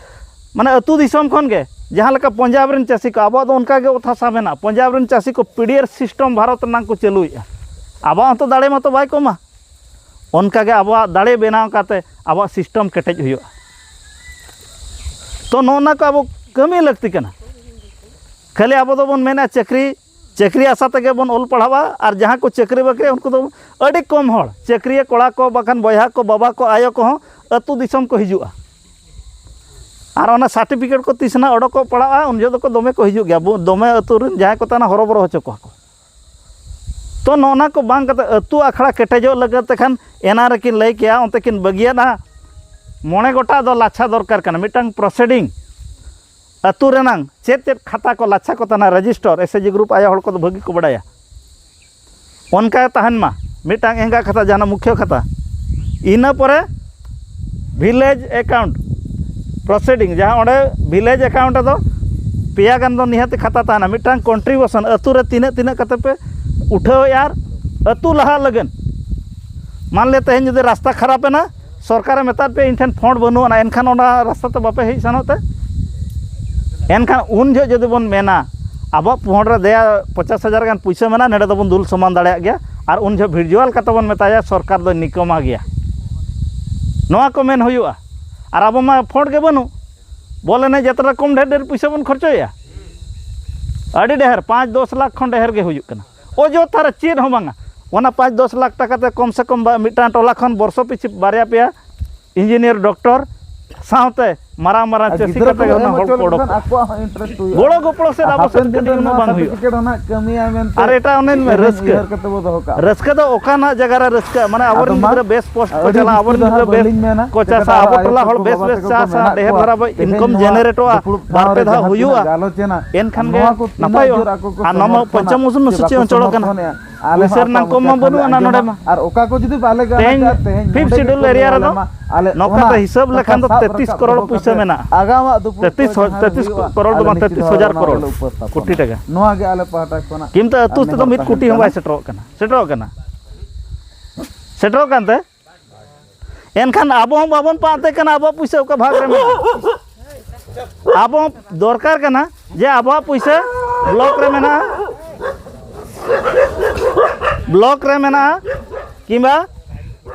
ᱢᱟᱱᱮ, ᱟᱹᱛᱩ ᱫᱤᱥᱚᱢ ᱠᱷᱚᱱ ᱜᱮ, ᱡᱟᱦᱟᱸ ᱞᱮᱠᱟ ᱯᱚᱧᱡᱟᱵᱽ ᱨᱮᱱ ᱪᱟᱹᱥᱤ ᱠᱚ, ᱟᱵᱚᱣᱟᱜ ᱫᱚ ᱚᱱᱠᱟ ᱜᱮ ᱚᱛ ᱦᱟᱥᱟ ᱢᱮᱱᱟᱜᱼᱟ᱾ ᱯᱚᱧᱡᱟᱵᱽ ᱨᱮᱱ ᱪᱟᱹᱥᱤ ᱠᱚ ᱯᱤᱰᱤᱭᱟᱨ ᱥᱤᱥᱴᱮᱢ ᱵᱷᱟᱨᱚᱛ ᱨᱮᱱᱟᱜ ᱠᱚ ᱪᱟᱹᱞᱩᱭᱮᱫᱼᱟ᱾ ᱟᱵᱚᱣᱟᱜ ᱦᱚᱸᱛᱚ ᱫᱟᱲᱮ ᱢᱟᱛᱚ ᱵᱟᱭ ᱠᱚᱢᱟ᱾ ᱚᱱᱠᱟᱜᱮ ᱟᱵᱚᱣᱟᱜ ᱫᱟᱲᱮ ᱵᱮᱱᱟᱣ ᱠᱟᱛᱮ ᱟᱵᱚᱣᱟᱜ ᱥᱤᱥᱴᱮᱢ ᱠᱮᱴᱮᱡ ᱦᱩᱭᱩᱜᱼᱟ᱾ ᱛᱚ, ᱱᱚᱜᱼᱚ ᱱᱟ ᱠᱚ ᱟᱵᱚ ᱠᱟᱹᱢᱤ ᱞᱟᱹᱠᱛᱤ ᱠᱟᱱᱟ᱾ ᱠᱷᱟᱹᱞᱤ ᱟᱵᱚ ᱫᱚᱵᱚᱱ ᱢᱮᱱᱟ ᱪᱟᱹᱠᱨᱤ, ᱪᱟᱹᱠᱨᱤ ᱟᱥᱟ ᱛᱮᱜᱮ ᱵᱚᱱ ᱚᱞ ᱯᱟᱲᱦᱟᱜᱼᱟ, ᱟᱨ ᱡᱟᱦᱟᱸ ᱠᱚ ᱪᱟᱹᱠᱨᱤ ᱵᱟᱹᱠᱨᱤ, ᱩᱱᱠᱩ ᱫᱚ ᱟᱹᱰᱤ ᱠᱚᱢ ᱦᱚᱲ, ᱪᱟᱹᱠᱨᱤᱭᱟᱹ ᱠᱚᱲᱟ ᱠᱚ ᱵᱟᱠᱷᱟᱱ ᱵᱚᱭᱦᱟ ᱠᱚ, ᱵᱟᱵᱟ ᱠᱚ, ᱟᱭᱳ ᱠᱚᱦᱚᱸ ᱟᱹᱛᱩ ᱫᱤᱥᱚᱢ ᱠᱚ ᱦᱤᱡᱩᱜᱼᱟ᱾ ᱟᱨ ᱚᱱᱟ ᱥᱟᱨᱴᱤᱯᱷᱤᱠᱮᱴ ᱠᱚ ᱛᱤᱥ ᱱᱟᱜ ᱚᱰᱚᱠᱚᱜ ᱯᱟᱲᱟᱜᱼᱟ, ᱩᱱ ᱡᱚᱦᱚᱜ ᱫᱚᱠᱚ ᱫᱚᱢᱮ ᱠᱚ ᱦᱤᱡᱩᱜ ᱜᱮᱭᱟ᱾ ᱵᱚ-, ᱫᱚᱢᱮ ᱟᱹᱛᱩ ᱨᱮᱱ ᱡᱟᱦᱟᱸᱭ ᱠᱚ ᱛᱟᱦᱮᱱᱟ, ᱦᱚᱨᱚᱵᱚᱨᱚ ᱦᱚᱪᱚ ᱠᱚᱣᱟ ᱠᱚ᱾ ᱛᱚ, ᱱᱚᱜᱼᱚ ᱱᱟ ᱠᱚ ᱵᱟᱝ ᱠᱟᱛᱮ, ᱟᱹᱛᱩ ᱟᱠᱷᱲᱟ ᱠᱮᱴᱮᱡᱚᱜ ᱞᱟᱹᱜᱤᱫ ᱛᱮᱠᱷᱟᱱ ᱮᱱᱟ ᱨᱮᱠᱤᱱ ᱞᱟᱹᱭ ᱠᱮᱭᱟ, ᱚᱱᱛᱮ ᱠᱤᱱ ᱵᱟᱹᱜᱤᱭᱟᱫᱼᱟ᱾ ᱢᱚᱬᱮ ᱜᱚᱴᱟᱜ ᱫᱚ ᱞᱟᱪᱷᱟ ᱫᱚᱨᱠᱟᱨ ᱠᱟᱱᱟ, ᱢᱤᱫᱴᱟᱝ ᱯᱨᱚᱥᱤᱰᱤᱝ, ᱟᱹᱛᱩ ᱨᱮᱱᱟᱝ ᱪᱮᱫ ᱪᱮᱫ ᱠᱷᱟᱛᱟ ᱠᱚ ᱞᱟᱪᱷᱟ ᱠᱚ ᱛᱟᱦᱮᱱᱟ, register, S H G group ᱟᱭᱳ ᱦᱚᱲ ᱠᱚᱫᱚ ᱵᱷᱟᱹᱜᱤ ᱠᱚ ᱵᱟᱲᱟᱭᱟ᱾ ᱚᱱᱠᱟ ᱛᱟᱦᱮᱱ ᱢᱟ ᱢᱤᱫᱴᱟᱝ ᱮᱸᱜᱟ ᱠᱷᱟᱛᱟ, ᱡᱟᱦᱟᱱᱟᱜ ᱢᱩᱠᱷᱭᱟᱹ ᱠᱷᱟᱛᱟ᱾ ᱤᱱᱟᱹ ᱯᱚᱨᱮ ᱵᱷᱤᱞᱮᱡᱽ ᱮᱠᱟᱣᱩᱱᱴ ᱯᱨᱚᱥᱤᱰᱤᱝ, ᱡᱟᱦᱟᱸ ᱚᱸᱰᱮ ᱵᱷᱤᱞᱮᱡᱽ ᱮᱠᱟᱣᱩᱱᱴ ᱨᱮᱫᱚ ᱯᱮᱭᱟ ᱜᱟᱱ ᱫᱚ ᱱᱤᱦᱟᱹᱛᱤ ᱠᱷᱟᱛᱟ ᱛᱟᱦᱮᱱᱟ᱾ ᱢᱤᱫᱴᱟᱝ ᱠᱚᱱᱴᱨᱤᱵᱤᱭᱩᱥᱚᱱ, ᱟᱹᱛᱩ ᱨᱮ ᱛᱤᱱᱟᱹᱜ ᱛᱤᱱᱟᱹᱜ ᱠᱟᱛᱮ ᱯᱮ ᱩᱴᱷᱟᱹᱣᱮᱫᱼᱟ, ᱟᱨ ᱟᱹᱛᱩ ᱞᱟᱦᱟᱜ ᱞᱟᱹᱜᱤᱫ, ᱢᱟᱱᱞᱮ ᱛᱮᱦᱮᱧ ᱡᱩᱫᱤ ᱨᱟᱥᱛᱟ ᱠᱷᱟᱨᱟᱯ ᱮᱱᱟ, ᱥᱚᱨᱠᱟᱨᱮ ᱢᱮᱛᱟᱫ ᱯᱮᱭᱟ ᱤᱧ ᱴᱷᱮᱱ ᱯᱷᱚᱸᱰ ᱵᱟᱹᱱᱩᱜ ᱟᱱᱟ, ᱮᱱᱠᱷᱟᱱ ᱚᱱᱟ ᱨᱟᱥᱛᱟ ᱛᱮ ᱵᱟᱯᱮ ᱦᱮᱡ ᱥᱮᱱᱚᱜ ᱛᱮ? ᱮᱱᱠᱷᱟᱱ ᱩᱱ ᱡᱚᱦᱚᱜ ᱡᱩᱫᱤ ᱵᱚᱱ ᱢᱮᱱᱟ ᱟᱵᱚᱣᱟᱜ ᱯᱷᱚᱸᱰ ᱨᱮ ᱫᱮᱭᱟ ᱯᱚᱪᱟᱥ ᱦᱟᱡᱟᱨ ᱜᱟᱱ ᱯᱩᱭᱥᱟᱹ ᱢᱮᱱᱟᱜᱼᱟ, ᱱᱚᱰᱮ ᱫᱚᱵᱚᱱ ᱫᱩᱞ ᱥᱚᱢᱟᱱ ᱫᱟᱲᱮᱭᱟᱜ ᱜᱮᱭᱟ, ᱟᱨ ᱩᱱ ᱡᱚᱦᱚᱜ ᱵᱷᱤᱡᱩᱣᱟᱞ ᱠᱟᱛᱮ ᱵᱚᱱ ᱢᱮᱛᱟᱭᱟ ᱥᱚᱨᱠᱟᱨ ᱫᱚᱭ ᱱᱤᱠᱟᱹᱢᱟ ᱜᱮᱭᱟ, ᱱᱚᱣᱟ ᱠᱚ ᱢᱮᱱ ᱦᱩᱭᱩᱜᱼᱟ᱾ ᱟᱨ ᱟᱵᱚ ᱢᱟ ᱯᱷᱚᱸᱰ ᱜᱮ ᱵᱟᱹᱱᱩᱜ, ᱵᱚᱞ ᱮᱱᱮᱡ ᱡᱟᱛᱨᱟ ᱠᱚᱢ ᱰᱷᱮᱨ ᱰᱷᱮᱨ ᱯᱩᱭᱥᱟᱹ ᱵᱚᱱ ᱠᱷᱚᱨᱪᱚᱭᱮᱫᱼᱟ, ᱟᱹᱰᱤ ᱰᱷᱮᱨ ᱯᱟᱸᱪ ᱫᱚᱥ ᱞᱟᱠᱷ ᱠᱷᱚᱱ ᱰᱷᱮᱨ ᱜᱮ ᱦᱩᱭᱩᱜ ᱠᱟᱱᱟ᱾ ᱚᱡᱚᱛᱷᱟ ᱨᱮ ᱪᱮᱫ ᱦᱚᱸ ᱵᱟᱝᱟ᱾ ᱚᱱᱟ ᱯᱟᱸᱪ ᱫᱚᱥ ᱞᱟᱠᱷ ᱴᱟᱠᱟ ᱛᱮ ᱠᱚᱢ ᱥᱮ ᱠᱚᱢ ᱵᱟ-, ᱢᱤᱫᱴᱟᱝ ᱴᱚᱞᱟ ᱠᱷᱚᱱ ᱵᱚᱨᱥᱚ ᱯᱤᱪᱷᱤ ᱵᱟᱨᱭᱟ ᱯᱮᱭᱟ ᱤᱧᱡᱤᱱᱤᱭᱟᱨ, ᱰᱚᱠᱴᱚᱨ ᱥᱟᱶᱛᱮ ᱢᱟᱨᱟᱝ ᱢᱟᱨᱟᱝ ᱟᱨ ᱪᱟᱹᱥᱤ ᱜᱤᱫᱽᱨᱟᱹ ᱠᱟᱛᱮ ᱠᱚ ᱜᱮ ᱮᱢ ᱚᱱᱟ ᱦᱚᱲ ᱦᱚᱪᱚ ᱠᱚ ᱚᱰᱚᱠ ᱞᱮᱠᱷᱟᱱ ᱠᱚᱣᱟ᱾ ᱟᱠᱚᱣᱟᱜ ᱦᱚᱸ ᱤᱱᱴᱟᱨᱮᱥᱴ ᱦᱩᱭᱩᱜᱼᱟ᱾ ᱜᱚᱲᱚ ᱜᱚᱯᱚᱲᱚ ᱥᱮᱫ ᱟᱨ ᱟᱵᱚ ᱦᱟᱯᱮᱱ ᱥᱮᱫ ᱫᱤᱱ ᱨᱮ ᱠᱟᱹᱴᱤᱡ ᱱᱚᱣᱟ ᱩᱱᱟᱹᱜ ᱵᱟᱝ ᱦᱩᱭᱩᱜᱼᱟ᱾ ᱥᱟᱨᱴᱤᱯᱷᱤᱠᱮᱴ ᱦᱚᱸ ᱱᱟᱜ ᱠᱟᱹᱢᱤᱭᱟᱭ ᱢᱮᱱᱛᱮ ᱟᱨ ᱮᱴᱟᱜ ᱚᱱᱮ ᱛᱮᱦᱮᱧ ᱨᱟᱹᱥᱠᱟᱹ᱾ ᱩᱭᱦᱟᱹᱨ ᱠᱟᱛᱮ ᱵᱚ ᱫᱚᱦᱚ ᱠᱟᱜᱼᱟ᱾ ᱨᱟᱹᱥᱠᱟᱹ ᱫᱚ ᱚᱠᱟᱱᱟᱜ ᱡᱟᱭᱜᱟ ᱨᱮ ᱨᱟᱹᱥᱠᱟᱹ, ᱢᱟᱱᱮ ᱟᱫᱚ ᱟᱵᱚᱨᱮᱱ ᱢᱟ ᱜᱤᱫᱽᱨᱟᱹ ᱵᱮᱥ ᱯᱳᱥᱴ ᱠᱚ ᱟᱹᱰᱤ ᱪᱟᱞᱟᱜᱼᱟ, ᱡᱟᱹᱥᱛᱤ ᱟᱵᱚᱨᱮᱱ ᱫᱚ ᱜᱤᱫᱽᱨᱟᱹ ᱦᱟᱸᱜ ᱵᱮᱥ ᱵᱟᱹᱞᱤᱧ ᱢᱮᱱᱟ, ᱯᱚᱭᱥᱟ ᱪᱮᱫᱟᱜ ᱥᱟ ᱟᱵᱚ ᱟᱭᱳ ᱴᱚᱞᱟ ᱛᱟᱠᱚ ᱦᱚᱲ ᱵᱮᱥ ᱵᱟᱵᱟ ᱵᱮᱥ ᱛᱟᱠᱚ ᱠᱚ ᱪᱟᱥᱟ, ᱢᱮᱱᱟᱜ ᱰᱮᱦᱮᱨ ᱠᱚᱣᱟ᱾ ᱫᱷᱟᱨᱟ ᱵᱚ ᱛᱮᱦᱮᱧ ᱤᱱᱠᱚᱢ ᱱᱚᱣᱟ ᱡᱮᱱᱟᱨᱮᱴᱚᱜᱼᱟ, ᱫᱩᱯᱲᱩᱵ ᱴᱷᱟᱶ ᱵᱟᱨ ᱨᱮ ᱯᱮ ᱫᱷᱟᱣ ᱡᱟᱦᱟᱸ ᱦᱩᱭᱩᱜᱼᱟ, ᱛᱤᱱᱟᱹᱜ ᱜᱟᱞᱚᱪ ᱮᱱᱟ, ᱮᱱᱠᱷᱟᱱ ᱜᱮ ᱱᱚᱣᱟ ᱠᱚ ᱛᱤᱱᱟᱹᱜ ᱱᱟᱯᱟᱭᱚᱜᱼᱟ᱾ ᱡᱳᱨ ᱟᱠᱚ ᱠᱚ ᱟᱨ ᱱᱚᱣᱟ ᱢᱟ ᱥᱚᱢᱚᱨᱛᱷᱚᱱᱟ ᱯᱚᱧᱪᱚᱢ ᱚᱱᱩᱥᱩᱪᱤ ᱥᱮ ᱵᱟᱠᱚ ᱚᱧᱪᱚᱞ ᱠᱟᱱᱟ᱾ ᱥᱚᱢᱚᱨᱛᱷᱚᱱᱮᱜᱼᱟ, ᱟᱞᱮ ᱦᱚᱸ ᱯᱩᱭᱥᱟᱹ ᱟᱠᱚᱣᱟᱜ ᱨᱮᱱᱟᱜ ᱠᱚᱢ ᱢᱟ ᱢᱚᱪᱟ ᱠᱷᱚᱱ ᱵᱟᱹᱱᱩᱜ ᱞᱮ ᱟᱱᱟ ᱱᱚᱰᱮ ᱟᱸᱡᱚᱢᱟ᱾ ᱢᱟ᱾ ᱟᱨ ᱚᱠᱟ ᱠᱚ ᱡᱩᱫᱤ ᱵᱟᱞᱮ ᱜᱟᱱ ᱛᱮᱦᱮᱧ ᱠᱟᱜᱼᱟ, ᱛᱮᱦᱮᱧ ᱯᱷᱤᱯᱛᱷ ᱱᱚᱰᱮ ᱜᱮ ᱥᱤᱰᱩᱞ ᱠᱚ ᱮᱨᱤᱭᱟ ᱨᱮᱫᱚ ᱧᱮᱞᱟᱢᱟ, ᱟᱞᱮ ᱱᱚᱝᱠᱟ ᱚᱱᱟ ᱛᱮ ᱦᱤᱥᱟᱹᱵ ᱠᱟᱛᱷᱟ ᱞᱮᱠᱷᱟᱱ ᱫᱚ ᱥᱟᱵ ᱛᱮᱛᱨᱤᱥ ᱨᱟᱠᱟᱵ ᱠᱚᱨᱳᱲ ᱫᱚᱦᱚ ᱯᱩᱭᱥᱟᱹ ᱠᱟᱛᱮ ᱢᱮᱱᱟᱜᱼᱟ᱾ ᱟᱜᱟᱢᱟᱜ ᱫᱩᱯᱲᱩᱵ ᱛᱮᱛᱨᱤᱥ ᱠᱚᱨᱮ ᱦᱚ-, ᱡᱟᱦᱟᱸ ᱛᱮᱛᱨᱤᱥ ᱦᱩᱭᱩᱜᱼᱟ, ᱠᱚᱨᱳᱲ ᱫᱚ ᱟᱞᱮ ᱵᱟᱝ, ᱱᱤᱥᱪᱤᱛ ᱛᱮᱛᱨᱤᱥ ᱦᱟᱡᱟᱨ ᱵᱷᱟᱵᱮ ᱠᱚᱨᱳᱲ ᱱᱚᱣᱟ ᱜᱮᱞᱮ ᱩᱯᱟᱹᱥ ᱠᱳᱴᱤ ᱛᱟᱯᱚᱱᱟ᱾ ᱴᱟᱠᱟ᱾ ᱱᱚᱣᱟ ᱜᱮ ᱟᱞᱮ ᱯᱟᱦᱴᱟ ᱠᱷᱚᱱᱟᱜ ᱠᱤᱱᱛᱩ ᱟᱨ ᱟᱹᱛᱩ ᱛᱮᱫᱚ ᱱᱮᱦᱚᱨ ᱢᱤᱫ ᱛᱟᱦᱮᱱ ᱠᱩᱴᱤ ᱦᱚᱸ ᱠᱟᱱᱟ᱾ ᱵᱟᱭ ᱥᱮᱴᱮᱨᱚᱜ ᱠᱟᱱᱟ᱾ ᱥᱮᱴᱮᱨᱚᱜ ᱠᱟᱱᱟ? ᱥᱮᱴᱮᱨᱚᱜ ᱠᱟᱱᱛᱮ? ᱮᱱᱠᱷᱟᱱ ᱟᱵᱚ ᱦᱚᱸ ᱵᱟᱵᱚᱱ ᱯᱟᱱᱛᱮ ᱠᱟᱱᱟ, ᱟᱵᱚᱣᱟᱜ ᱯᱩᱭᱥᱟᱹ ᱚᱠᱟ ᱵᱷᱟᱜᱽ ᱨᱮ ᱢᱮᱱᱟᱜᱼᱟ? ᱟᱵᱚ ᱫᱚᱨᱠᱟᱨ ᱠᱟᱱᱟ ᱡᱮ ᱟᱵᱚᱣᱟᱜ ᱯᱩᱭᱥᱟᱹ ᱵᱞᱚᱠ ᱨᱮ ᱢᱮᱱᱟᱜᱼᱟ, ᱵᱞᱚᱠ ᱨᱮ ᱢᱮᱱᱟᱜᱼᱟ, ᱠᱤᱝᱵᱟ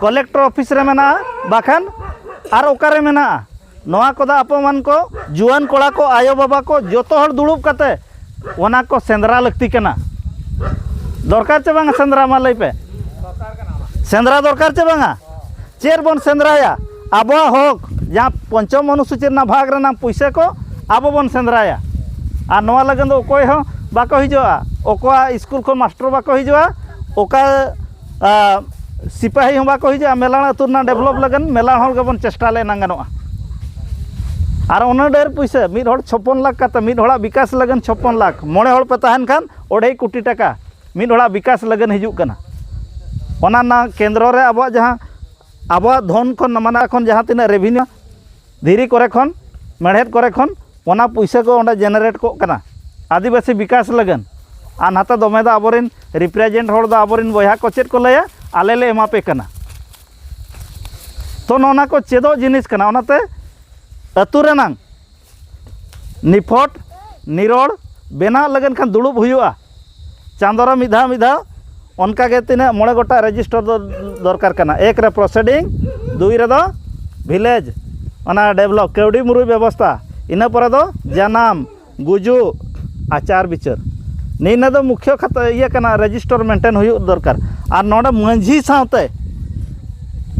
ᱠᱚᱞᱮᱠᱴᱚᱨ ᱚᱯᱷᱤᱥ ᱨᱮ ᱢᱮᱱᱟᱜᱼᱟ, ᱵᱟᱠᱷᱟᱱ ᱟᱨ ᱚᱠᱟᱨᱮ ᱢᱮᱱᱟᱜᱼᱟ? ᱱᱚᱣᱟ ᱠᱚᱫᱚ ᱟᱯᱚ ᱢᱟᱱ ᱠᱚ, ᱡᱩᱣᱟᱹᱱ ᱠᱚᱲᱟ ᱠᱚ, ᱟᱭᱳ ᱵᱟᱵᱟ ᱠᱚ, ᱡᱚᱛᱚ ᱦᱚᱲ ᱫᱩᱲᱩᱵ ᱠᱟᱛᱮ ᱚᱱᱟ ᱠᱚ ᱥᱮᱸᱫᱽᱨᱟ ᱞᱟᱹᱠᱛᱤ ᱠᱟᱱᱟ᱾ ᱫᱚᱨᱠᱟᱨ ᱪᱮ ᱵᱟᱝᱟ ᱥᱮᱸᱫᱽᱨᱟ? ᱢᱟ ᱞᱟᱹᱭ ᱯᱮ, ᱥᱮᱸᱫᱽᱨᱟ ᱫᱚᱨᱠᱟᱨ ᱪᱮ ᱵᱟᱝᱟ? ᱪᱮᱫ ᱵᱚᱱ ᱥᱮᱸᱫᱽᱨᱟᱭᱟ? ᱟᱵᱚᱣᱟᱜ ᱦᱚᱠ, ᱡᱟᱦᱟᱸ ᱯᱚᱧᱪᱚᱢ ᱚᱱᱩᱥᱩᱪᱤ ᱨᱮᱱᱟᱜ ᱵᱷᱟᱜᱽ ᱨᱮᱱᱟᱜ ᱯᱩᱭᱥᱟᱹ ᱠᱚ ᱟᱵᱚ ᱵᱚᱱ ᱥᱮᱸᱫᱽᱨᱟᱭᱟ᱾ ᱟᱨ ᱱᱚᱣᱟ ᱞᱟᱹᱜᱤᱫ ᱫᱚ ᱚᱠᱚᱭ ᱦᱚᱸ ᱵᱟᱠᱚ ᱦᱤᱡᱩᱜᱼᱟ, ᱚᱠᱟ ᱥᱠᱩᱞ ᱠᱷᱚᱱ ᱢᱟᱥᱴᱟᱨ ᱵᱟᱠᱚ ᱦᱤᱡᱩᱜᱼᱟ, ᱚᱠᱟ ᱟᱨ ᱥᱤᱯᱟᱹᱦᱤ ᱦᱚᱸ ᱵᱟᱠᱚ ᱦᱤᱡᱩᱜᱼᱟ᱾ ᱢᱮᱞᱟᱲ ᱟᱹᱛᱩ ᱨᱮᱱᱟᱜ ᱰᱮᱵᱷᱞᱚᱯ ᱞᱟᱹᱜᱤᱫ ᱢᱮᱞᱟᱲ ᱦᱚᱲ ᱜᱮᱵᱚᱱ ᱪᱮᱥᱴᱟ ᱞᱮ ᱮᱱᱟᱝ ᱜᱟᱱᱚᱜᱼᱟ᱾ ᱟᱨ ᱩᱱᱟᱹᱜ ᱰᱷᱮᱨ ᱯᱩᱭᱥᱟᱹ, ᱢᱤᱫ ᱦᱚᱲ ᱪᱷᱚᱯᱚᱱ ᱞᱟᱠᱷ ᱠᱟᱛᱮ, ᱢᱤᱫ ᱦᱚᱲᱟᱜ ᱵᱤᱠᱟᱥ ᱞᱟᱹᱜᱤᱫ ᱪᱷᱚᱯᱚᱱ ᱞᱟᱠᱷ, ᱢᱚᱬᱮ ᱦᱚᱲ ᱯᱮ ᱛᱟᱦᱮᱱ ᱠᱷᱟᱱ ᱚᱲᱟᱭ ᱠᱳᱴᱤ ᱴᱟᱠᱟ ᱢᱤᱫ ᱦᱚᱲᱟᱜ ᱵᱤᱠᱟᱥ ᱞᱟᱹᱜᱤᱫ ᱦᱤᱡᱩᱜ ᱠᱟᱱᱟ᱾ ᱚᱱᱟ ᱨᱮᱱᱟᱜ ᱠᱮᱱᱫᱨᱚ ᱨᱮ ᱟᱵᱚᱣᱟᱜ ᱡᱟᱦᱟᱸ, ᱟᱵᱚᱣᱟᱜ ᱫᱷᱚᱱ ᱠᱷᱚᱱ, ᱢᱟᱱᱮ ᱠᱷᱚᱱ ᱡᱟᱦᱟᱸ ᱛᱤᱱᱟᱹᱜ ᱨᱮᱵᱷᱤᱱᱤᱭᱩ ᱫᱷᱤᱨᱤ ᱠᱚᱨᱮ ᱠᱷᱚᱱ, ᱢᱮᱲᱦᱮᱫ ᱠᱚᱨᱮ ᱠᱷᱚᱱ, ᱚᱱᱟ ᱯᱩᱭᱥᱟᱹ ᱠᱚ ᱚᱸᱰᱮ ᱡᱮᱱᱟᱨᱮᱴ ᱠᱚᱜ ᱠᱟᱱᱟ ᱟᱹᱫᱤᱵᱟᱹᱥᱤ ᱵᱤᱠᱟᱥ ᱞᱟᱹᱜᱤᱫ᱾ ᱟᱨ ᱱᱟᱛᱮ ᱫᱚᱢᱮ ᱫᱚ ᱟᱵᱚᱨᱮᱱ ᱨᱤᱯᱨᱮᱡᱮᱱᱴ ᱦᱚᱲ ᱫᱚ ᱟᱵᱚᱨᱮᱱ ᱵᱚᱭᱦᱟ ᱠᱚ ᱪᱮᱫ ᱠᱚ ᱞᱟᱹᱭᱟ, "ᱟᱞᱮ ᱞᱮ ᱮᱢᱟ ᱯᱮ ᱠᱟᱱᱟ, ᱛᱚ ᱱᱚᱜᱼᱚ ᱱᱟ ᱠᱚ ᱪᱮᱫᱚᱜ ᱡᱤᱱᱤᱥ ᱠᱟᱱᱟ᱾ ᱚᱱᱟᱛᱮ ᱟᱹᱛᱩ ᱨᱮᱱᱟᱝ ᱱᱤᱯᱷᱚᱴ ᱱᱤᱨᱚᱲ ᱵᱮᱱᱟᱣ ᱞᱟᱹᱜᱤᱫ ᱠᱷᱟᱱ ᱫᱩᱲᱩᱵ ᱦᱩᱭᱩᱜᱼᱟ᱾ ᱪᱟᱸᱫᱳ ᱨᱮ ᱢᱤᱫ ᱫᱷᱟᱣ ᱢᱤᱫ ᱫᱷᱟᱣ ᱚᱱᱠᱟ ᱜᱮ ᱛᱤᱱᱟᱹᱜ ᱢᱚᱬᱮ ᱜᱚᱴᱟᱝ ᱨᱮᱡᱤᱥᱴᱟᱨ ᱫᱚ ᱫᱚᱨᱠᱟᱨ ᱠᱟᱱᱟ᱾ ᱮᱠ ᱨᱮ ᱯᱨᱚᱥᱤᱰᱤᱝ, ᱫᱩᱭ ᱨᱮᱫᱚ ᱵᱷᱤᱞᱮᱡᱽ, ᱚᱱᱟ ᱰᱮᱵᱷᱞᱚᱯ, ᱠᱟᱹᱣᱰᱤ ᱢᱩᱨᱟᱹᱭ ᱵᱮᱵᱚᱥᱛᱷᱟ, ᱤᱱᱟᱹ ᱯᱚᱨᱮ ᱫᱚ ᱡᱟᱱᱟᱢ, ᱜᱩᱡᱩᱜ, ᱟᱪᱟᱨ ᱵᱤᱪᱟᱹᱨ᱾ ᱱᱤᱭᱟᱹ ᱫᱚ ᱢᱩᱠᱷᱭᱚ ᱠᱷᱟᱛᱟ ᱤᱭᱟᱹ ᱠᱟᱱᱟ, ᱨᱮᱡᱤᱥᱴᱟᱨ ᱢᱮᱱᱴᱮᱱ ᱦᱩᱭᱩᱜ ᱫᱚᱨᱠᱟᱨ᱾ ᱟᱨ ᱱᱚᱰᱮ ᱢᱟᱹᱡᱷᱤ ᱥᱟᱶᱛᱮ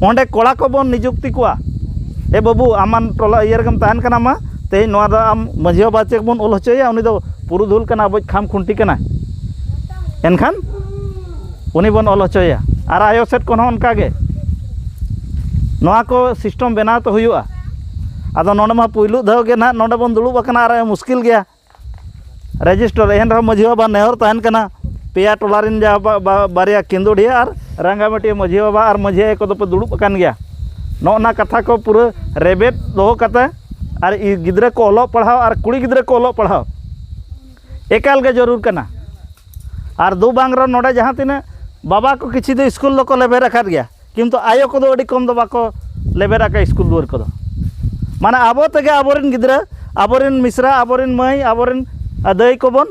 ᱚᱸᱰᱮ ᱠᱚᱲᱟ ᱠᱚᱵᱚᱱ ᱱᱤᱡᱩᱠᱛᱤ ᱠᱚᱣᱟ᱾ ᱮ ᱵᱟᱹᱵᱩ, ᱟᱢᱟᱱ ᱴᱚᱞᱟ ᱤᱭᱟᱹ ᱨᱮᱜᱮᱢ ᱛᱟᱦᱮᱱ ᱠᱟᱱᱟ, ᱢᱟ ᱛᱮᱦᱮᱧ ᱱᱚᱣᱟ ᱫᱚ ᱟᱢ ᱢᱟᱹᱡᱷᱤ ᱵᱟᱵᱟ ᱪᱮᱫ ᱵᱚᱱ ᱚᱞ ᱦᱚᱪᱚᱭᱮᱭᱟ, ᱩᱱᱤ ᱫᱚ ᱯᱩᱨᱩᱫᱷᱩᱞ ᱠᱟᱱᱟ, ᱟᱵᱚᱭᱤᱡ ᱠᱷᱟᱢ ᱠᱷᱩᱱᱴᱤ ᱠᱟᱱᱟᱭ᱾ ᱮᱱᱠᱷᱟᱱ ᱩᱱᱤ ᱵᱚᱱ ᱚᱞ ᱦᱚᱪᱚᱭᱮᱭᱟ᱾ ᱟᱨ ᱟᱭᱳ ᱥᱮᱫ ᱠᱷᱚᱱ ᱦᱚᱸ ᱚᱱᱠᱟ ᱜᱮ ᱱᱚᱣᱟ ᱠᱚ ᱥᱤᱥᱴᱮᱢ ᱵᱮᱱᱟᱣ ᱛᱚ ᱦᱩᱭᱩᱜᱼᱟ᱾ ᱟᱫᱚ ᱱᱚᱰᱮ ᱢᱟ ᱯᱩᱭᱞᱩ ᱫᱷᱟᱣ ᱜᱮ ᱱᱟᱦᱟᱜ ᱱᱚᱰᱮ ᱵᱚᱱ ᱫᱩᱲᱩᱵ ᱟᱠᱟᱱᱟ ᱟᱨ ᱢᱩᱥᱠᱤᱞ ᱜᱮᱭᱟ ᱨᱮᱡᱤᱥᱴᱟᱨ᱾ ᱮᱱ ᱨᱮᱦᱚᱸ ᱢᱟᱹᱡᱷᱤ ᱵᱟᱵᱟ ᱱᱮᱦᱚᱨ ᱛᱟᱦᱮᱱ ᱠᱟᱱᱟ, ᱯᱮᱭᱟ ᱴᱚᱞᱟ ᱨᱮᱱ ᱡᱟ ᱵᱟ-, ᱵᱟ-, ᱵᱟᱨᱭᱟ ᱠᱮᱸᱫᱩᱰᱷᱤᱭᱟᱹ ᱟᱨ ᱨᱟᱸᱜᱟᱢᱟᱹᱴᱤᱭᱟᱹ ᱢᱟᱹᱡᱷᱤ ᱵᱟᱵᱟ ᱟᱨ ᱢᱟᱹᱡᱷᱤ ᱟᱭᱳ ᱠᱚᱫᱚ ᱯᱮ ᱫᱩᱲᱩᱵ ᱟᱠᱟᱱ ᱜᱮᱭᱟ᱾ ᱱᱚᱜᱼᱚ ᱱᱟ ᱠᱟᱛᱷᱟ ᱠᱚ ᱯᱩᱨᱟᱹ ᱨᱮᱵᱮᱫ ᱫᱚᱦᱚ ᱠᱟᱛᱮ ᱟᱨ ᱤ-, ᱜᱤᱫᱽᱨᱟᱹ ᱠᱚ ᱚᱞᱚᱜ ᱯᱟᱲᱦᱟᱣ ᱟᱨ ᱠᱩᱲᱤ ᱜᱤᱫᱽᱨᱟᱹ ᱠᱚ ᱚᱞᱚᱜ ᱯᱟᱲᱦᱟᱣ ᱮᱠᱟᱞ ᱜᱮ ᱡᱟᱹᱨᱩᱲ ᱠᱟᱱᱟ᱾ ᱟᱨ ᱫᱩ ᱵᱟᱝ ᱨᱮ ᱱᱚᱰᱮ ᱡᱟᱦᱟᱸ ᱛᱤᱱᱟᱹᱜ ᱵᱟᱵᱟ ᱠᱚ ᱠᱤᱪᱷᱩ ᱫᱚ ᱥᱠᱩᱞ ᱫᱚᱠᱚ ᱞᱮᱵᱮᱫ ᱟᱠᱟᱫ ᱜᱮᱭᱟ, ᱠᱤᱱᱛᱩ ᱟᱭᱳ ᱠᱚᱫᱚ ᱟᱹᱰᱤ ᱠᱚᱢ ᱫᱚ ᱵᱟᱠᱚ ᱞᱮᱵᱮᱫ ᱟᱠᱟᱫ ᱥᱠᱩᱞ ᱫᱩᱣᱟᱹᱨ ᱠᱚᱫᱚ᱾ ᱢᱟᱱᱮ ᱟᱵᱚ ᱛᱮᱜᱮ ᱟᱵᱚᱨᱮᱱ ᱜᱤᱫᱽᱨᱟᱹ, ᱟᱵᱚᱨᱮᱱ ᱢᱤᱥᱨᱟ, ᱟᱵᱚᱨᱮᱱ ᱢᱟᱹᱭ, ᱟᱵᱚᱨᱮᱱ ᱫᱟᱹᱭ ᱠᱚᱵᱚᱱ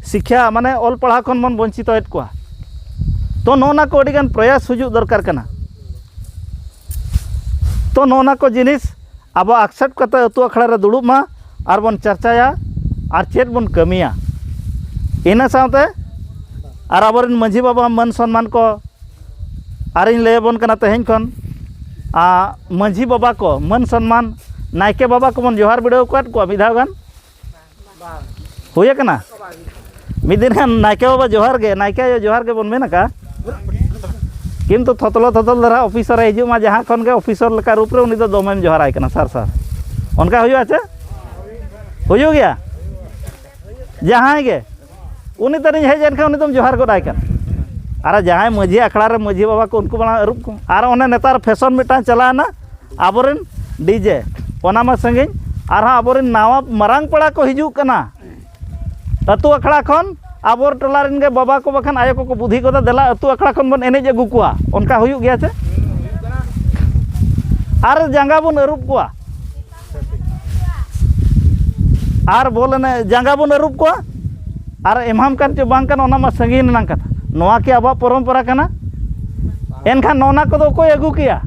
ᱥᱤᱠᱷᱭᱟ, ᱢᱟᱱᱮ ᱚᱞ ᱯᱟᱲᱦᱟᱣ ᱠᱷᱚᱱ ᱵᱚᱱ ᱵᱚᱧᱪᱤᱛᱚᱭᱮᱫ ᱠᱚᱣᱟ᱾ ᱛᱚ ᱱᱚᱜᱼᱚ ᱱᱟ ᱠᱚ ᱟᱹᱰᱤᱜᱟᱱ ᱯᱨᱚᱭᱟᱥ ᱦᱤᱡᱩᱜ ᱫᱚᱨᱠᱟᱨ ᱠᱟᱱᱟ᱾ ᱛᱚ ᱱᱚᱜᱼᱚ ᱱᱟ ᱠᱚ ᱡᱤᱱᱤᱥ ᱟᱵᱚ ᱟᱠᱥᱮᱯᱴ ᱠᱟᱛᱮ ᱟᱹᱛᱩ ᱟᱠᱷᱲᱟ ᱨᱮ ᱫᱩᱲᱩᱵ ᱢᱟ ᱟᱨ ᱵᱚᱱ ᱪᱟᱨᱪᱟᱭᱟ ᱟᱨ ᱪᱮᱫ ᱵᱚᱱ ᱠᱟᱹᱢᱤᱭᱟ᱾ ᱤᱱᱟᱹ ᱥᱟᱶᱛᱮ ᱟᱨ ᱟᱵᱚᱨᱮᱱ ᱢᱟᱹᱡᱷᱤ ᱵᱟᱵᱟ ᱢᱟᱹᱱ ᱥᱚᱱᱢᱟᱱ ᱠᱚ ᱟᱨᱤᱧ ᱞᱟᱹᱭ ᱟᱵᱚᱱ ᱠᱟᱱᱟ ᱛᱮᱦᱮᱧ ᱠᱷᱚᱱ, ᱟ, ᱢᱟᱹᱡᱷᱤ ᱵᱟᱵᱟ ᱠᱚ ᱢᱟᱹᱱ ᱥᱚᱱᱢᱟᱱ, ᱱᱟᱭᱠᱮ ᱵᱟᱵᱟ ᱠᱚᱵᱚᱱ ᱡᱚᱦᱟᱨ ᱵᱤᱰᱟᱹᱣ ᱟᱠᱟᱫ ᱠᱚᱣᱟ ᱢᱤᱫ ᱫᱷᱟᱣ ᱜᱟᱱ? ᱦᱩᱭ ᱟᱠᱟᱱᱟ? ᱢᱤᱫ ᱫᱤᱱ ᱜᱟᱱ ᱱᱟᱭᱠᱮ ᱵᱟᱵᱟ ᱡᱚᱦᱟᱨ ᱜᱮ, ᱱᱟᱭᱠᱮ ᱟᱭᱳ ᱡᱚᱦᱟᱨ ᱜᱮᱵᱚᱱ ᱢᱮᱱ ᱟᱠᱟᱫᱼᱟ, ᱠᱤᱱᱛᱩ ᱛᱷᱚᱛᱞᱚ ᱛᱷᱚᱛᱚᱞ ᱫᱷᱟᱨᱟ ᱚᱯᱷᱤᱥᱟᱨ ᱮ ᱦᱤᱡᱩᱜ ᱢᱟ, ᱡᱟᱦᱟᱸ ᱠᱷᱚᱱ ᱜᱮ ᱚᱯᱷᱤᱥᱟᱨ ᱞᱮᱠᱟ ᱨᱩᱯ ᱨᱮ ᱩᱱᱤ ᱫᱚ ᱫᱚᱢᱮᱢ ᱡᱚᱦᱟᱨᱟᱭ ᱠᱟᱱᱟ, "ᱥᱟᱨ, ᱥᱟᱨ", ᱚᱱᱠᱟ ᱦᱩᱭᱩᱜᱼᱟ ᱪᱮ? ᱦᱩᱭᱩᱜ ᱜᱮᱭᱟ᱾ ᱡᱟᱦᱟᱸᱭ ᱜᱮ ᱩᱱᱤ ᱛᱟᱹᱱᱤᱧ ᱦᱮᱡ ᱮᱱ ᱠᱷᱟᱱ ᱩᱱᱤ ᱫᱚᱢ ᱡᱚᱦᱟᱨ ᱜᱚᱫ ᱟᱭ ᱠᱟᱱᱟ᱾ ᱟᱨ ᱡᱟᱦᱟᱸᱭ ᱢᱟᱹᱡᱷᱤ ᱟᱠᱷᱲᱟ ᱨᱮ ᱢᱟᱹᱡᱷᱤ ᱵᱟᱵᱟ ᱠᱚ, ᱩᱱᱠᱩ ᱢᱟᱲᱟᱝ ᱟᱹᱨᱩᱵ ᱠᱚ᱾ ᱟᱨ ᱚᱱᱮ ᱱᱮᱛᱟᱨ ᱯᱷᱮᱥᱚᱱ ᱢᱤᱫᱴᱟᱝ ᱪᱟᱞᱟᱣᱮᱱᱟ, ᱟᱵᱚᱨᱮᱱ ᱰᱤᱡᱮ, ᱚᱱᱟ ᱢᱟ ᱥᱟᱺᱜᱤᱧ, ᱟᱨᱦᱚᱸ ᱟᱵᱚᱨᱮᱱ ᱱᱟᱣᱟ ᱢᱟᱨᱟᱝ ᱯᱮᱲᱟ ᱠᱚ ᱦᱤᱡᱩᱜ ᱠᱟᱱᱟ ᱟᱹᱛᱩ ᱟᱠᱷᱲᱟ ᱠᱷᱚᱱ, ᱟᱵᱚ ᱴᱚᱞᱟ ᱨᱮᱱ ᱜᱮ ᱵᱟᱵᱟ ᱠᱚ ᱵᱟᱠᱷᱟᱱ ᱟᱭᱳ ᱠᱚᱠᱚ ᱵᱩᱫᱷᱤ ᱜᱚᱫᱟ, "ᱫᱮᱞᱟ ᱟᱹᱛᱩ ᱟᱠᱷᱲᱟ ᱠᱷᱚᱱ ᱵᱚᱱ ᱮᱱᱮᱡ ᱟᱹᱜᱩ ᱠᱚᱣᱟ", ᱚᱱᱠᱟ ᱦᱩᱭᱩᱜ ᱜᱮᱭᱟ ᱪᱮ? ᱟᱨ ᱡᱟᱸᱜᱟ ᱵᱚᱱ ᱟᱹᱨᱩᱵ ᱠᱚᱣᱟ, ᱟᱨ ᱵᱚᱞ ᱮᱱᱮᱡ ᱡᱟᱸᱜᱟ ᱵᱚᱱ ᱟᱹᱨᱩᱵ ᱠᱚᱣᱟ, ᱟᱨ ᱮᱢᱟᱢ ᱠᱟᱱ ᱪᱚ ᱵᱟᱝ ᱠᱟᱱ, ᱚᱱᱟ ᱢᱟ ᱥᱟᱺᱜᱤᱧ ᱨᱮᱱᱟᱜ ᱠᱟᱛᱷᱟ᱾ ᱱᱚᱣᱟ ᱠᱤ ᱟᱵᱚᱣᱟᱜ ᱯᱚᱨᱚᱢᱯᱚᱨᱟ ᱠᱟᱱᱟ? ᱮᱱᱠᱷᱟᱱ ᱱᱚᱜᱼᱚ ᱱᱟ ᱠᱚᱫᱚ ᱚᱠᱚᱭ ᱟᱹᱜᱩ ᱠᱮᱜᱼᱟ?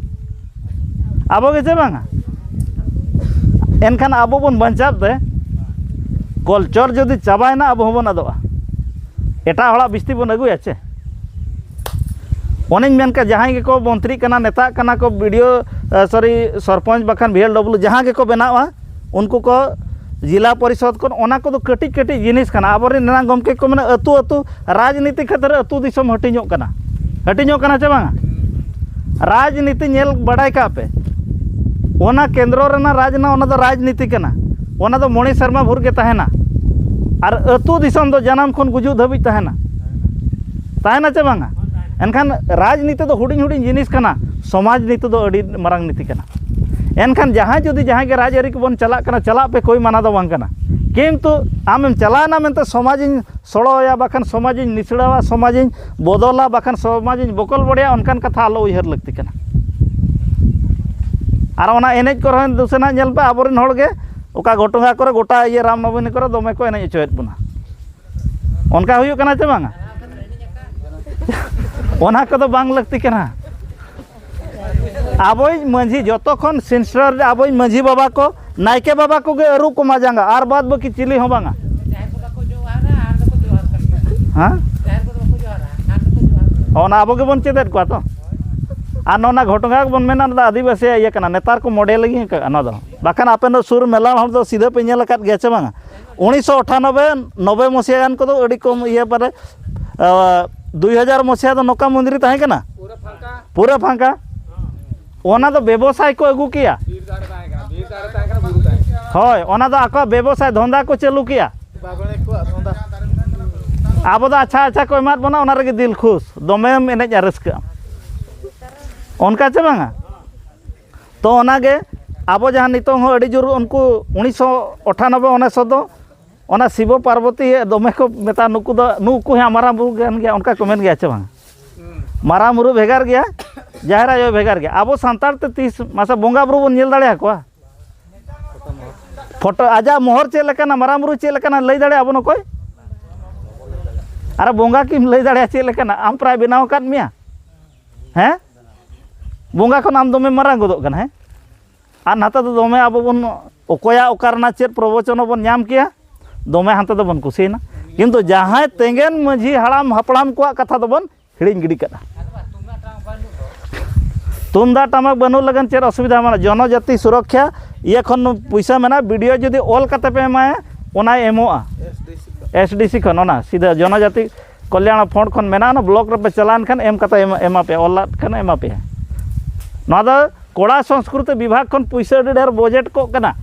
ᱟᱵᱚ ᱜᱮ ᱪᱮ ᱵᱟᱝᱟ? ᱮᱱᱠᱷᱟᱱ ᱟᱵᱚ ᱵᱚᱱ ᱵᱟᱧᱪᱟᱣ ᱛᱮ ᱠᱚᱞᱪᱚᱨ ᱡᱩᱫᱤ ᱪᱟᱵᱟᱭᱮᱱᱟ, ᱟᱵᱚ ᱦᱚᱸᱵᱚᱱ ᱟᱫᱚᱜᱼᱟ᱾ ᱮᱴᱟᱜ ᱦᱚᱲᱟᱜ ᱵᱤᱥᱛᱤ ᱵᱚᱱ ᱟᱹᱜᱩᱭᱟ ᱪᱮ? ᱚᱱᱮᱧ ᱢᱮᱱ ᱠᱮᱫ, ᱡᱟᱦᱟᱸᱭ ᱜᱮᱠᱚ ᱢᱚᱱᱛᱨᱤᱜ ᱠᱟᱱᱟ, ᱱᱮᱛᱟᱜ ᱠᱟᱱᱟ ᱠᱚ, ᱵᱤ ᱰᱤ ᱳ, ᱥᱚᱨᱤ, ᱥᱚᱨᱯᱚᱧᱪ ᱵᱟᱠᱷᱟᱱ ᱵᱷᱤ ᱮᱞ ᱰᱚᱵᱞᱤᱭᱩ ᱡᱟᱦᱟᱸ ᱜᱮᱠᱚ ᱵᱮᱱᱟᱣᱟ, ᱩᱱᱠᱩ ᱠᱚ ᱡᱮᱞᱟ ᱯᱚᱨᱤᱥᱚᱫᱽ ᱠᱷᱚᱱ, ᱚᱱᱟ ᱠᱚᱫᱚ ᱠᱟᱹᱴᱤᱡ ᱠᱟᱹᱴᱤᱡ ᱡᱤᱱᱤᱥ ᱠᱟᱱᱟ᱾ ᱟᱵᱚᱨᱮᱱ ᱮᱱᱟᱝ ᱜᱚᱢᱠᱮ ᱠᱚ ᱢᱮᱱᱟ, ᱟᱹᱛᱩ ᱟᱹᱛᱩ ᱨᱟᱡᱽᱱᱤᱛᱤ ᱠᱷᱟᱹᱛᱤᱨ ᱟᱹᱛᱩ ᱫᱤᱥᱚᱢ ᱦᱟᱹᱴᱤᱧᱚᱜ ᱠᱟᱱᱟ᱾ ᱦᱟᱹᱴᱤᱧᱚᱜ ᱠᱟᱱᱟ ᱪᱮ ᱵᱟᱝᱟ? ᱨᱟᱡᱽᱱᱤᱛᱤ ᱧᱮᱞ ᱵᱟᱲᱟᱭ ᱠᱟᱜ ᱯᱮ, ᱚᱱᱟ ᱠᱮᱱᱫᱨᱚ ᱨᱮᱱᱟᱜ ᱨᱟᱡᱽ ᱨᱮᱱᱟᱜ, ᱚᱱᱟ ᱫᱚ ᱨᱟᱡᱽᱱᱤᱛᱤ ᱠᱟᱱᱟ, ᱚᱱᱟ ᱫᱚ ᱢᱚᱬᱮ ᱥᱮᱨᱢᱟ ᱵᱷᱳᱨ ᱜᱮ ᱛᱟᱦᱮᱱᱟ᱾ ᱟᱨ ᱟᱹᱛᱩ ᱫᱤᱥᱚᱢ ᱫᱚ ᱡᱟᱱᱟᱢ ᱠᱷᱚᱱ ᱜᱩᱡᱩᱜ ᱫᱷᱟᱹᱵᱤᱡ ᱛᱟᱦᱮᱱᱟ᱾ ᱛᱟᱦᱮᱱᱟ ᱪᱮ ᱵᱟᱝᱟ? ᱮᱱᱠᱷᱟᱱ ᱨᱟᱡᱽᱱᱤᱛᱤ ᱫᱚ ᱦᱩᱰᱤᱧ ᱦᱩᱰᱤᱧ ᱡᱤᱱᱤᱥ ᱠᱟᱱᱟ, ᱥᱚᱢᱟᱡᱽ ᱱᱤᱛᱤ ᱫᱚ ᱟᱹᱰᱤ ᱢᱟᱨᱟᱝ ᱱᱤᱛᱤ ᱠᱟᱱᱟ᱾ ᱮᱱᱠᱷᱟᱱ ᱡᱟᱦᱟᱸᱭ ᱡᱩᱫᱤ ᱡᱟᱦᱟᱸᱭ ᱜᱮ ᱨᱟᱡᱽᱟᱹᱨᱤ ᱠᱚᱵᱚᱱ ᱪᱟᱞᱟᱜ ᱠᱟᱱᱟ, ᱪᱟᱞᱟᱜ ᱯᱮ, ᱠᱳᱭ ᱢᱟᱱᱟ ᱫᱚ ᱵᱟᱝ ᱠᱟᱱᱟ᱾ ᱠᱤᱱᱛᱩ ᱟᱢᱮᱢ ᱪᱟᱞᱟᱣᱮᱱᱟ ᱢᱮᱱᱛᱮ ᱥᱚᱢᱟᱡᱽ ᱤᱧ ᱥᱚᱲᱚᱭᱟ, ᱵᱟᱠᱷᱟᱱ ᱥᱚᱢᱟᱡᱽ ᱤᱧ ᱱᱤᱥᱲᱟᱹᱣᱟ, ᱥᱚᱢᱟᱡᱽ ᱤᱧ ᱵᱚᱫᱚᱞᱟ, ᱵᱟᱠᱷᱟᱱ ᱥᱚᱢᱟᱡᱽ ᱤᱧ ᱵᱚᱠᱚᱞ ᱵᱟᱹᱲᱤᱭᱟ, ᱚᱱᱠᱟᱱ ᱠᱟᱛᱷᱟ ᱟᱞᱚ ᱩᱭᱦᱟᱹᱨ ᱞᱟᱹᱠᱛᱤ ᱠᱟᱱᱟ᱾ ᱟᱨ ᱚᱱᱟ ᱮᱱᱮᱡ ᱠᱚᱨᱮ ᱦᱚᱸ ᱫᱩᱥᱮ ᱱᱟᱜ ᱧᱮᱞ ᱯᱮ, ᱟᱵᱚᱨᱮᱱ ᱦᱚᱲ ᱜᱮ ᱚᱠᱟ ᱜᱷᱚᱴᱚᱸᱜᱟ ᱠᱚᱨᱮ, ᱜᱚᱴᱟ ᱤᱭᱟᱹ ᱨᱟᱢ ᱱᱚᱵᱚᱢᱤ ᱠᱚᱨᱮ ᱫᱚᱢᱮ ᱠᱚ ᱮᱱᱮᱡ ᱦᱚᱪᱚᱭᱮᱫ ᱵᱚᱱᱟ᱾ ᱚᱱᱠᱟ ᱦᱩᱭᱩᱜ ᱠᱟᱱᱟ ᱪᱮ ᱵᱟᱝᱟ? ᱚᱱᱟ ᱠᱚᱫᱚ ᱵᱟᱝ ᱞᱟᱹᱠᱛᱤ ᱠᱟᱱᱟ᱾ ᱟᱵᱚᱭᱤᱡ ᱢᱟᱺᱡᱷᱤ, ᱡᱚᱛᱚ ᱠᱷᱚᱱ ᱥᱤᱱᱥᱤᱭᱟᱨ ᱨᱮ ᱟᱵᱚᱭᱤᱡ ᱢᱟᱺᱡᱷᱤ ᱵᱟᱵᱟ ᱠᱚ, ᱱᱟᱭᱠᱮ ᱵᱟᱵᱟ ᱠᱚᱜᱮ ᱟᱹᱨᱩᱵ ᱠᱚᱢᱟ ᱡᱟᱸᱜᱟ, ᱟᱨ ᱵᱟᱫ ᱵᱟᱹᱠᱤ ᱪᱤᱞᱤ ᱦᱚᱸ ᱵᱟᱝᱟ᱾ ᱦᱮᱸ? ᱚᱱᱟ ᱟᱵᱚ ᱜᱮᱵᱚᱱ ᱪᱮᱫ ᱮᱫ ᱠᱚᱣᱟ ᱛᱚ᱾ ᱟᱨ ᱱᱚᱣᱟ ᱜᱷᱚᱴᱚᱸᱜᱟ ᱜᱮᱵᱚᱱ ᱢᱮᱱᱟ, ᱚᱱᱟ ᱫᱚ ᱟᱹᱫᱤᱵᱟᱹᱥᱤᱭᱟᱜ ᱤᱭᱟᱹ ᱠᱟᱱᱟ, ᱱᱮᱛᱟᱨ ᱠᱚ ᱢᱚᱰᱮᱞ ᱜᱮ ᱠᱟᱱᱟ ᱱᱚᱣᱟ ᱫᱚ᱾ ᱵᱟᱠᱷᱟᱱ ᱟᱯᱮ ᱫᱚ ᱥᱩᱨ ᱢᱮᱞᱟ ᱦᱚᱲ ᱫᱚ ᱥᱤᱫᱷᱟᱹ ᱯᱮ ᱧᱮᱞ ᱟᱠᱟᱫ ᱜᱮᱭᱟ ᱪᱮ ᱵᱟᱝᱟ? ᱩᱱᱤᱥᱥᱚ ᱟᱴᱷᱟᱱᱚᱵᱵᱳᱭ ᱱᱚᱵᱵᱳᱭ ᱢᱚᱥᱤᱦᱟ ᱜᱟᱱ ᱠᱚᱫᱚ ᱟᱹᱰᱤ ᱠᱚᱢ ᱤᱭᱟᱹ ᱯᱟᱨᱮ, ᱟᱸ, ᱫᱩᱭ ᱦᱟᱡᱟᱨ ᱢᱚᱥᱤᱦᱟ ᱫᱚ ᱱᱚᱝᱠᱟ ᱢᱚᱱᱫᱤᱨ ᱛᱟᱦᱮᱸ ᱠᱟᱱᱟ, ᱯᱩᱨᱟᱹ ᱯᱷᱟᱸᱠᱟ᱾ ᱚᱱᱟ ᱫᱚ ᱵᱮᱵᱚᱥᱟᱭ ᱠᱚ ᱟᱹᱜᱩ ᱠᱮᱭᱟ᱾ ᱦᱳᱭ, ᱚᱱᱟ ᱫᱚ ᱟᱠᱚᱣᱟᱜ ᱵᱮᱵᱚᱥᱟᱭ ᱫᱷᱚᱱᱫᱟ ᱠᱚ ᱪᱟᱹᱞᱩ ᱠᱮᱭᱟ᱾ ᱟᱵᱚ ᱫᱚ ᱟᱪᱪᱷᱟ ᱟᱪᱪᱷᱟ ᱠᱚ ᱮᱢᱟᱫ ᱵᱚᱱᱟ, ᱚᱱᱟ ᱨᱮᱜᱮ ᱫᱤᱞ ᱠᱷᱩᱥ, ᱫᱚᱢᱮᱢ ᱮᱱᱮᱡᱼᱟ, ᱨᱟᱹᱥᱠᱟᱹᱜᱼᱟᱢ᱾ ᱚᱱᱠᱟ ᱪᱮ ᱵᱟᱝᱟ? ᱛᱚ ᱚᱱᱟᱜᱮ ᱟᱵᱚ ᱡᱟᱦᱟᱸ ᱱᱤᱛᱚᱝ ᱦᱚᱸ ᱟᱹᱰᱤ ᱡᱳᱨ ᱩᱱᱠᱩ ᱩᱱᱤᱥᱥᱚ ᱟᱴᱷᱟᱱᱚᱵᱵᱳᱭ ᱩᱱᱤᱥᱥᱚ ᱫᱚ ᱚᱱᱟ ᱥᱤᱵᱚ ᱯᱟᱨᱵᱚᱛᱤ ᱫᱚᱢᱮ ᱠᱚ ᱢᱮᱛᱟ, ᱱᱩᱠᱩ ᱫᱚ, ᱱᱩᱠᱩ ᱦᱚᱸ ᱢᱟᱨᱟᱝ ᱵᱩᱨᱩ ᱠᱟᱱ ᱜᱮᱭᱟ, ᱚᱱᱠᱟ ᱠᱚ ᱢᱮᱱ ᱜᱮᱭᱟ ᱪᱮ ᱵᱟᱝ? ᱢᱟᱨᱟᱝ ᱵᱩᱨᱩ ᱵᱷᱮᱜᱟᱨ ᱜᱮᱭᱟ, ᱡᱟᱦᱮᱨ ᱟᱭᱳ ᱵᱷᱮᱜᱟᱨ ᱜᱮᱭᱟ᱾ ᱟᱵᱚ ᱥᱟᱱᱛᱟᱲ ᱛᱮ ᱛᱤᱥ ᱢᱟᱥᱮ ᱵᱚᱸᱜᱟ ᱵᱩᱨᱩ ᱵᱚᱱ ᱧᱮᱞ ᱫᱟᱲᱮᱭᱟᱠᱚᱣᱟ? ᱯᱷᱳᱴᱳ, ᱟᱡᱟᱜ ᱢᱚᱦᱚᱨ ᱪᱮᱫ ᱞᱮᱠᱟᱱᱟ, ᱢᱟᱨᱟᱝ ᱵᱩᱨᱩ ᱪᱮᱫ ᱞᱮᱠᱟᱱᱟ, ᱞᱟᱹᱭ ᱫᱟᱲᱮᱭᱟᱜᱼᱟ ᱵᱚᱱ ᱚᱠᱚᱭ? ᱟᱨ ᱵᱚᱸᱜᱟ ᱠᱤᱢ ᱞᱟᱹᱭ ᱫᱟᱲᱮᱭᱟᱜᱼᱟ ᱪᱮᱫ ᱞᱮᱠᱟᱱᱟ? ᱟᱢ ᱯᱨᱟᱭ ᱵᱮᱱᱟᱣ ᱟᱠᱟᱫ ᱢᱮᱭᱟ, ᱦᱮᱸ? ᱵᱚᱸᱜᱟ ᱠᱷᱚᱱ ᱟᱢ ᱫᱚᱢᱮᱢ ᱢᱟᱨᱟᱝ ᱜᱚᱫᱚᱜ ᱠᱟᱱᱟ, ᱦᱮᱸ? ᱟᱨ ᱱᱟᱛᱮ ᱫᱚ ᱫᱚᱢᱮ ᱟᱵᱚ ᱵᱚᱱ, ᱚᱠᱚᱭᱟᱜ ᱚᱠᱟ ᱨᱮᱱᱟᱜ ᱪᱮᱫ ᱯᱨᱚᱵᱚᱪᱚᱱ ᱦᱚᱸᱵᱚᱱ ᱧᱟᱢ ᱠᱮᱭᱟ, ᱫᱚᱢᱮ ᱦᱟᱱᱛᱮ ᱫᱚᱵᱚᱱ ᱠᱩᱥᱤᱭᱮᱱᱟ᱾ ᱠᱤᱱᱛᱩ ᱡᱟᱦᱟᱸᱭ ᱛᱮᱸᱜᱮᱱ ᱢᱟᱹᱡᱷᱤ ᱦᱟᱲᱟᱢ ᱦᱟᱯᱲᱟᱢ ᱠᱚᱣᱟᱜ ᱠᱟᱛᱷᱟ ᱫᱚᱵᱚᱱ ᱦᱤᱲᱤᱧ ᱜᱤᱰᱤ ᱠᱟᱜᱼᱟ᱾ ᱛᱩᱢᱫᱟᱜ ᱴᱟᱢᱟᱠ ᱵᱟᱹᱱᱩᱜ ᱞᱟᱹᱜᱤᱫ ᱪᱮᱫ ᱚᱥᱩᱵᱤᱫᱷᱟ ᱢᱮᱱᱟᱜᱼᱟ? ᱡᱚᱱᱚᱡᱟᱛᱤ ᱥᱩᱨᱚᱠᱷᱟ ᱤᱭᱟᱹ ᱠᱷᱚᱱ ᱯᱩᱭᱥᱟᱹ ᱢᱮᱱᱟᱜᱼᱟ, ᱵᱤᱰᱤᱭᱳ ᱡᱩᱫᱤ ᱚᱞ ᱠᱟᱛᱮ ᱯᱮ ᱮᱢᱟᱭᱟ, ᱚᱱᱟᱭ ᱮᱢᱚᱜᱼᱟ᱾ ᱮᱥᱰᱤᱥᱤ ᱠᱷᱚᱱ ᱚᱱᱟ ᱥᱤᱫᱷᱟᱹ ᱡᱚᱱᱚᱡᱟᱛᱤ ᱠᱚᱞᱭᱟᱬ ᱯᱷᱚᱸᱰ ᱠᱷᱚᱱ ᱢᱮᱱᱟᱜᱼᱟ, ᱚᱱᱟ ᱵᱞᱚᱠ ᱨᱮᱯᱮ ᱪᱟᱞᱟᱣ ᱮᱱᱠᱷᱟᱱ ᱮᱢ ᱠᱟᱛᱮ ᱮᱢᱟ, ᱮᱢᱟ ᱯᱮᱭᱟ, ᱚᱞᱟᱫ ᱠᱷᱟᱱ ᱮᱢᱟ ᱯᱮᱭᱟ᱾ ᱱᱚᱣᱟ ᱫᱚ ᱠᱚᱲᱟ ᱥᱚᱝᱥᱠᱨᱤᱛᱤ ᱵᱤᱵᱷᱟᱜᱽ ᱠᱷᱚᱱ ᱯᱩᱭᱥᱟᱹ ᱟᱹᱰᱤ ᱰᱷᱮᱨ ᱵᱚᱡᱮᱴ ᱠᱚᱜ ᱠᱟᱱᱟ᱾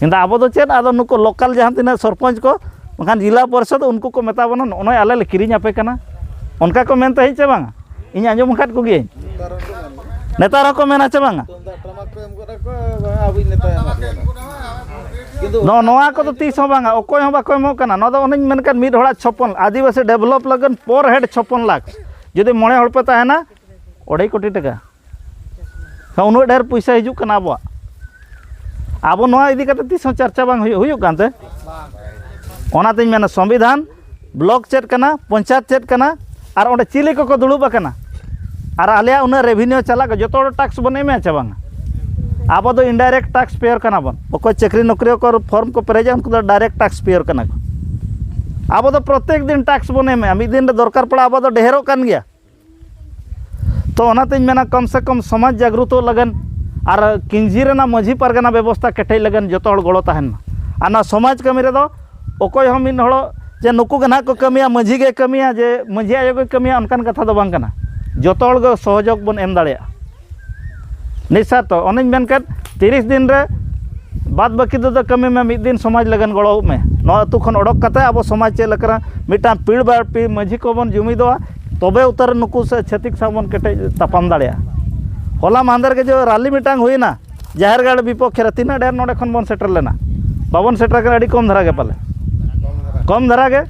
ᱠᱤᱱᱛᱩ ᱟᱵᱚ ᱫᱚ ᱪᱮᱫ, ᱟᱫᱚ ᱱᱩᱠᱩ ᱞᱳᱠᱟᱞ ᱡᱟᱦᱟᱸ ᱛᱤᱱᱟᱹᱜ ᱥᱚᱨᱯᱚᱧᱪ ᱠᱚ, ᱵᱟᱝᱠᱷᱟᱱ ᱡᱮᱞᱟ ᱯᱚᱨᱤᱥᱚᱫᱽ, ᱩᱱᱠᱩ ᱠᱚ ᱢᱮᱛᱟ ᱵᱚᱱᱟ, "ᱱᱚᱜᱼᱚᱭ ᱟᱞᱮ ᱞᱮ ᱠᱤᱨᱤᱧ ᱟᱯᱮ ᱠᱟᱱᱟ", ᱚᱱᱠᱟ ᱠᱚ ᱢᱮᱱ ᱛᱟᱦᱮᱸᱫ ᱪᱮ ᱵᱟᱝᱟ? ᱤᱧ ᱟᱸᱡᱚᱢ ᱟᱠᱟᱫ ᱠᱚᱜᱮᱭᱟᱹᱧ᱾ ᱱᱮᱛᱟᱨ ᱦᱚᱸᱠᱚ ᱢᱮᱱᱟ ᱪᱮ ᱵᱟᱝᱟ? ᱛᱩᱢᱫᱟᱜ ᱴᱟᱢᱟᱠ ᱠᱚ ᱮᱢ ᱜᱚᱫ ᱟᱠᱚᱣᱟ, ᱵᱟᱝᱟ, ᱟᱵᱚᱭᱤᱡ ᱱᱮᱛᱟᱭ ᱮᱢᱟ ᱠᱚ ᱠᱟᱱᱟ᱾ ᱠᱤᱱᱛᱩ ᱱᱚ-, ᱱᱚᱣᱟ ᱠᱚᱫᱚ ᱛᱤᱥ ᱦᱚᱸ ᱵᱟᱝᱟ, ᱚᱠᱚᱭ ᱦᱚᱸ ᱵᱟᱠᱚ ᱮᱢᱚᱜ ᱠᱟᱱᱟ᱾ ᱱᱚᱣᱟ ᱫᱚ ᱚᱱᱮᱧ ᱢᱮᱱ ᱠᱟᱫ, ᱢᱤᱫ ᱦᱚᱲᱟᱜ ᱪᱷᱚᱯᱚᱱ, ᱟᱹᱫᱤᱵᱟᱹᱥᱤ ᱰᱮᱵᱷᱞᱚᱯ ᱞᱟᱹᱜᱤᱫ per head ᱪᱷᱚᱯᱚᱱ ᱞᱟᱠᱷ, ᱡᱩᱫᱤ ᱢᱚᱬᱮ ᱦᱚᱲ ᱯᱮ ᱛᱟᱦᱮᱱᱟ, ᱚᱲᱟᱭ ᱠᱳᱴᱤ ᱴᱟᱠᱟ᱾ ᱩᱱᱟᱹᱜ ᱰᱷᱮᱨ ᱯᱚᱭᱥᱟ ᱦᱤᱡᱩᱜ ᱠᱟᱱᱟ ᱟᱵᱚᱣᱟᱜ᱾ ᱟᱵᱚ ᱱᱚᱣᱟ ᱤᱫᱤ ᱠᱟᱛᱮ ᱛᱤᱥ ᱦᱚᱸ ᱪᱟᱨᱪᱟ ᱵᱟᱝ ᱦᱩᱭᱩᱜ, ᱦᱩᱭᱩᱜ ᱠᱟᱱᱛᱮ? ᱚᱱᱟᱛᱤᱧ ᱢᱮᱱᱟ, ᱥᱚᱝᱵᱤᱫᱷᱟᱱ, ᱵᱞᱚᱠ ᱪᱮᱫ ᱠᱟᱱᱟ, ᱯᱚᱧᱪᱟᱭᱮᱛ ᱪᱮᱫ ᱠᱟᱱᱟ, ᱟᱨ ᱚᱸᱰᱮ ᱪᱤᱞᱤ ᱠᱚᱠᱚ ᱫᱩᱲᱩᱵ ᱟᱠᱟᱱᱟ, ᱟᱨ ᱟᱞᱮᱭᱟᱜ ᱩᱱᱟᱹᱜ ᱨᱮᱵᱷᱤᱱᱤᱭᱩ ᱪᱟᱞᱟᱜ ᱠᱟᱱᱟ, ᱡᱚᱛᱚ ᱦᱚᱲ ᱴᱟᱠᱥ ᱵᱚᱱ ᱮᱢᱮᱫᱼᱟ ᱪᱮ ᱵᱟᱝᱟ? ᱟᱵᱚ ᱫᱚ ᱤᱱᱰᱟᱭᱨᱮᱠᱴ ᱴᱟᱠᱥ ᱯᱮᱭᱟᱨ ᱠᱟᱱᱟ ᱵᱚᱱ᱾ ᱚᱠᱚᱭ ᱪᱟᱹᱠᱨᱤ ᱱᱚᱠᱨᱤ ᱠᱚ ᱯᱷᱚᱨᱢ ᱠᱚ ᱯᱮᱨᱮᱡᱟ, ᱩᱱᱠᱩ ᱫᱚ ᱰᱟᱭᱨᱮᱠᱴ ᱴᱟᱠᱥ ᱯᱮᱭᱟᱨ ᱠᱟᱱᱟ ᱠᱚ᱾ ᱟᱵᱚ ᱫᱚ ᱯᱨᱚᱛᱮᱠ ᱫᱤᱱ ᱴᱟᱠᱥ ᱵᱚᱱ ᱮᱢᱮᱫᱼᱟ, ᱢᱤᱫ ᱫᱤᱱ ᱨᱮ ᱫᱚᱨᱠᱟᱨ ᱯᱟᱲᱟᱜᱼᱟ, ᱟᱵᱚ ᱫᱚ ᱰᱷᱮᱨᱚᱜ ᱠᱟᱱ ᱜᱮᱭᱟ᱾ ᱛᱚ ᱚᱱᱟᱛᱤᱧ ᱢᱮᱱᱟ, ᱠᱚᱢ ᱥᱮ ᱠᱚᱢ ᱥᱚᱢᱟᱡᱽ ᱡᱟᱜᱽᱨᱩᱛᱚᱜ ᱞᱟᱹᱜᱤᱫ ᱟᱨ ᱠᱤᱧᱡᱷᱤ ᱨᱮᱱᱟᱜ ᱢᱟᱹᱡᱷᱤ ᱯᱟᱨᱜᱟᱱᱟ ᱵᱮᱵᱚᱥᱛᱷᱟ ᱠᱮᱴᱮᱡ ᱞᱟᱹᱜᱤᱫ ᱡᱚᱛᱚ ᱦᱚᱲ ᱜᱚᱲᱚ ᱛᱟᱦᱮᱱ ᱢᱟ᱾ ᱟᱨ ᱱᱚᱣᱟ ᱥᱚᱢᱟᱡᱽ ᱠᱟᱹᱢᱤ ᱨᱮᱫᱚ ᱚᱠᱚᱭ ᱦᱚᱸ ᱢᱤᱫ ᱦᱚᱲ ᱡᱮ ᱱᱩᱠᱩ ᱜᱮ ᱱᱟᱦᱟᱜ ᱠᱚ ᱠᱟᱹᱢᱤᱭᱟ, ᱢᱟᱹᱡᱷᱤ ᱜᱮ ᱠᱟᱹᱢᱤᱭᱟ, ᱡᱮ ᱢᱟᱹᱡᱷᱤ ᱟᱭᱳ ᱜᱮ ᱠᱟᱹᱢᱤᱭᱟ, ᱚᱱᱠᱟᱱ ᱠᱟᱛᱷᱟ ᱫᱚ ᱵᱟᱝ ᱠᱟᱱᱟ᱾ ᱡᱚᱛᱚ ᱦᱚᱲ ᱜᱮ ᱥᱚᱦᱚᱡᱳᱜᱽ ᱵᱚᱱ ᱮᱢ ᱫᱟᱲᱮᱭᱟᱜᱼᱟ᱾ ᱱᱤᱥᱥᱟᱨᱛᱚ ᱚᱱᱮᱧ ᱢᱮᱱ ᱠᱮᱫ, ᱛᱤᱨᱤᱥ ᱫᱤᱱ ᱨᱮ ᱵᱟᱫ ᱵᱟᱹᱠᱤ ᱫᱚ ᱠᱟᱹᱢᱤ ᱢᱮ, ᱢᱤᱫ ᱫᱤᱱ ᱥᱚᱢᱟᱡᱽ ᱞᱟᱹᱜᱤᱫ ᱜᱚᱲᱚ ᱢᱮ᱾ ᱱᱚᱣᱟ ᱟᱹᱛᱩ ᱠᱷᱚᱱ ᱚᱰᱚᱠ ᱠᱟᱛᱮ ᱟᱵᱚ ᱥᱚᱢᱟᱡᱽ ᱪᱮᱫ ᱞᱮᱠᱟᱨᱮ ᱢᱤᱫᱴᱟᱝ ᱯᱤᱲ ᱵᱟᱨ ᱯᱤᱲ ᱢᱟᱹᱡᱷᱤ ᱠᱚᱵᱚᱱ ᱡᱩᱢᱤᱫᱚᱜᱼᱟ, ᱛᱚᱵᱮ ᱩᱛᱟᱹᱨ ᱱᱩᱠᱩ ᱥᱮ ᱪᱷᱟᱹᱛᱤᱠ ᱥᱟᱶ ᱵᱚᱱ ᱠᱮᱴᱮᱡ ᱛᱟᱯᱟᱢ ᱫᱟᱲᱮᱭᱟᱜᱼᱟ᱾ ᱦᱚᱞᱟ ᱢᱟᱦᱫᱮᱨ ᱜᱮ ᱡᱮ ᱨᱟᱞᱤ ᱢᱤᱫᱴᱟᱝ ᱦᱩᱭᱱᱟ ᱡᱟᱦᱮᱨ ᱜᱟᱲ ᱵᱤᱯᱚᱠᱠᱷᱮ ᱨᱮ, ᱛᱤᱱᱟᱹᱜ ᱰᱷᱮᱨ ᱱᱚᱰᱮ ᱠᱷᱚᱱ ᱵᱚᱱ ᱥᱮᱴᱮᱨ ᱞᱮᱱᱟ? ᱵᱟᱵᱚᱱ ᱥᱮᱴᱮᱨ ᱠᱟᱱᱟ, ᱟᱹᱰᱤ ᱠᱚᱢ ᱫᱷᱟᱨᱟ ᱜᱮ ᱯᱟᱞᱮ, ᱠᱚᱢ ᱫᱷᱟᱨᱟ ᱜᱮ᱾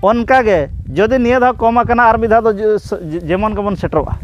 ᱚᱱᱠᱟ ᱜᱮ ᱡᱩᱫᱤ ᱱᱤᱭᱟᱹ ᱫᱷᱟᱣ ᱠᱚᱢ ᱟᱠᱟᱱᱟ, ᱟᱨ ᱢᱤᱫ ᱫᱷᱟᱣ ᱫᱚ ᱡᱮ-, ᱡᱮᱢᱚᱱ ᱜᱮᱵᱚᱱ ᱥᱮᱴᱮᱨᱚᱜᱼᱟ᱾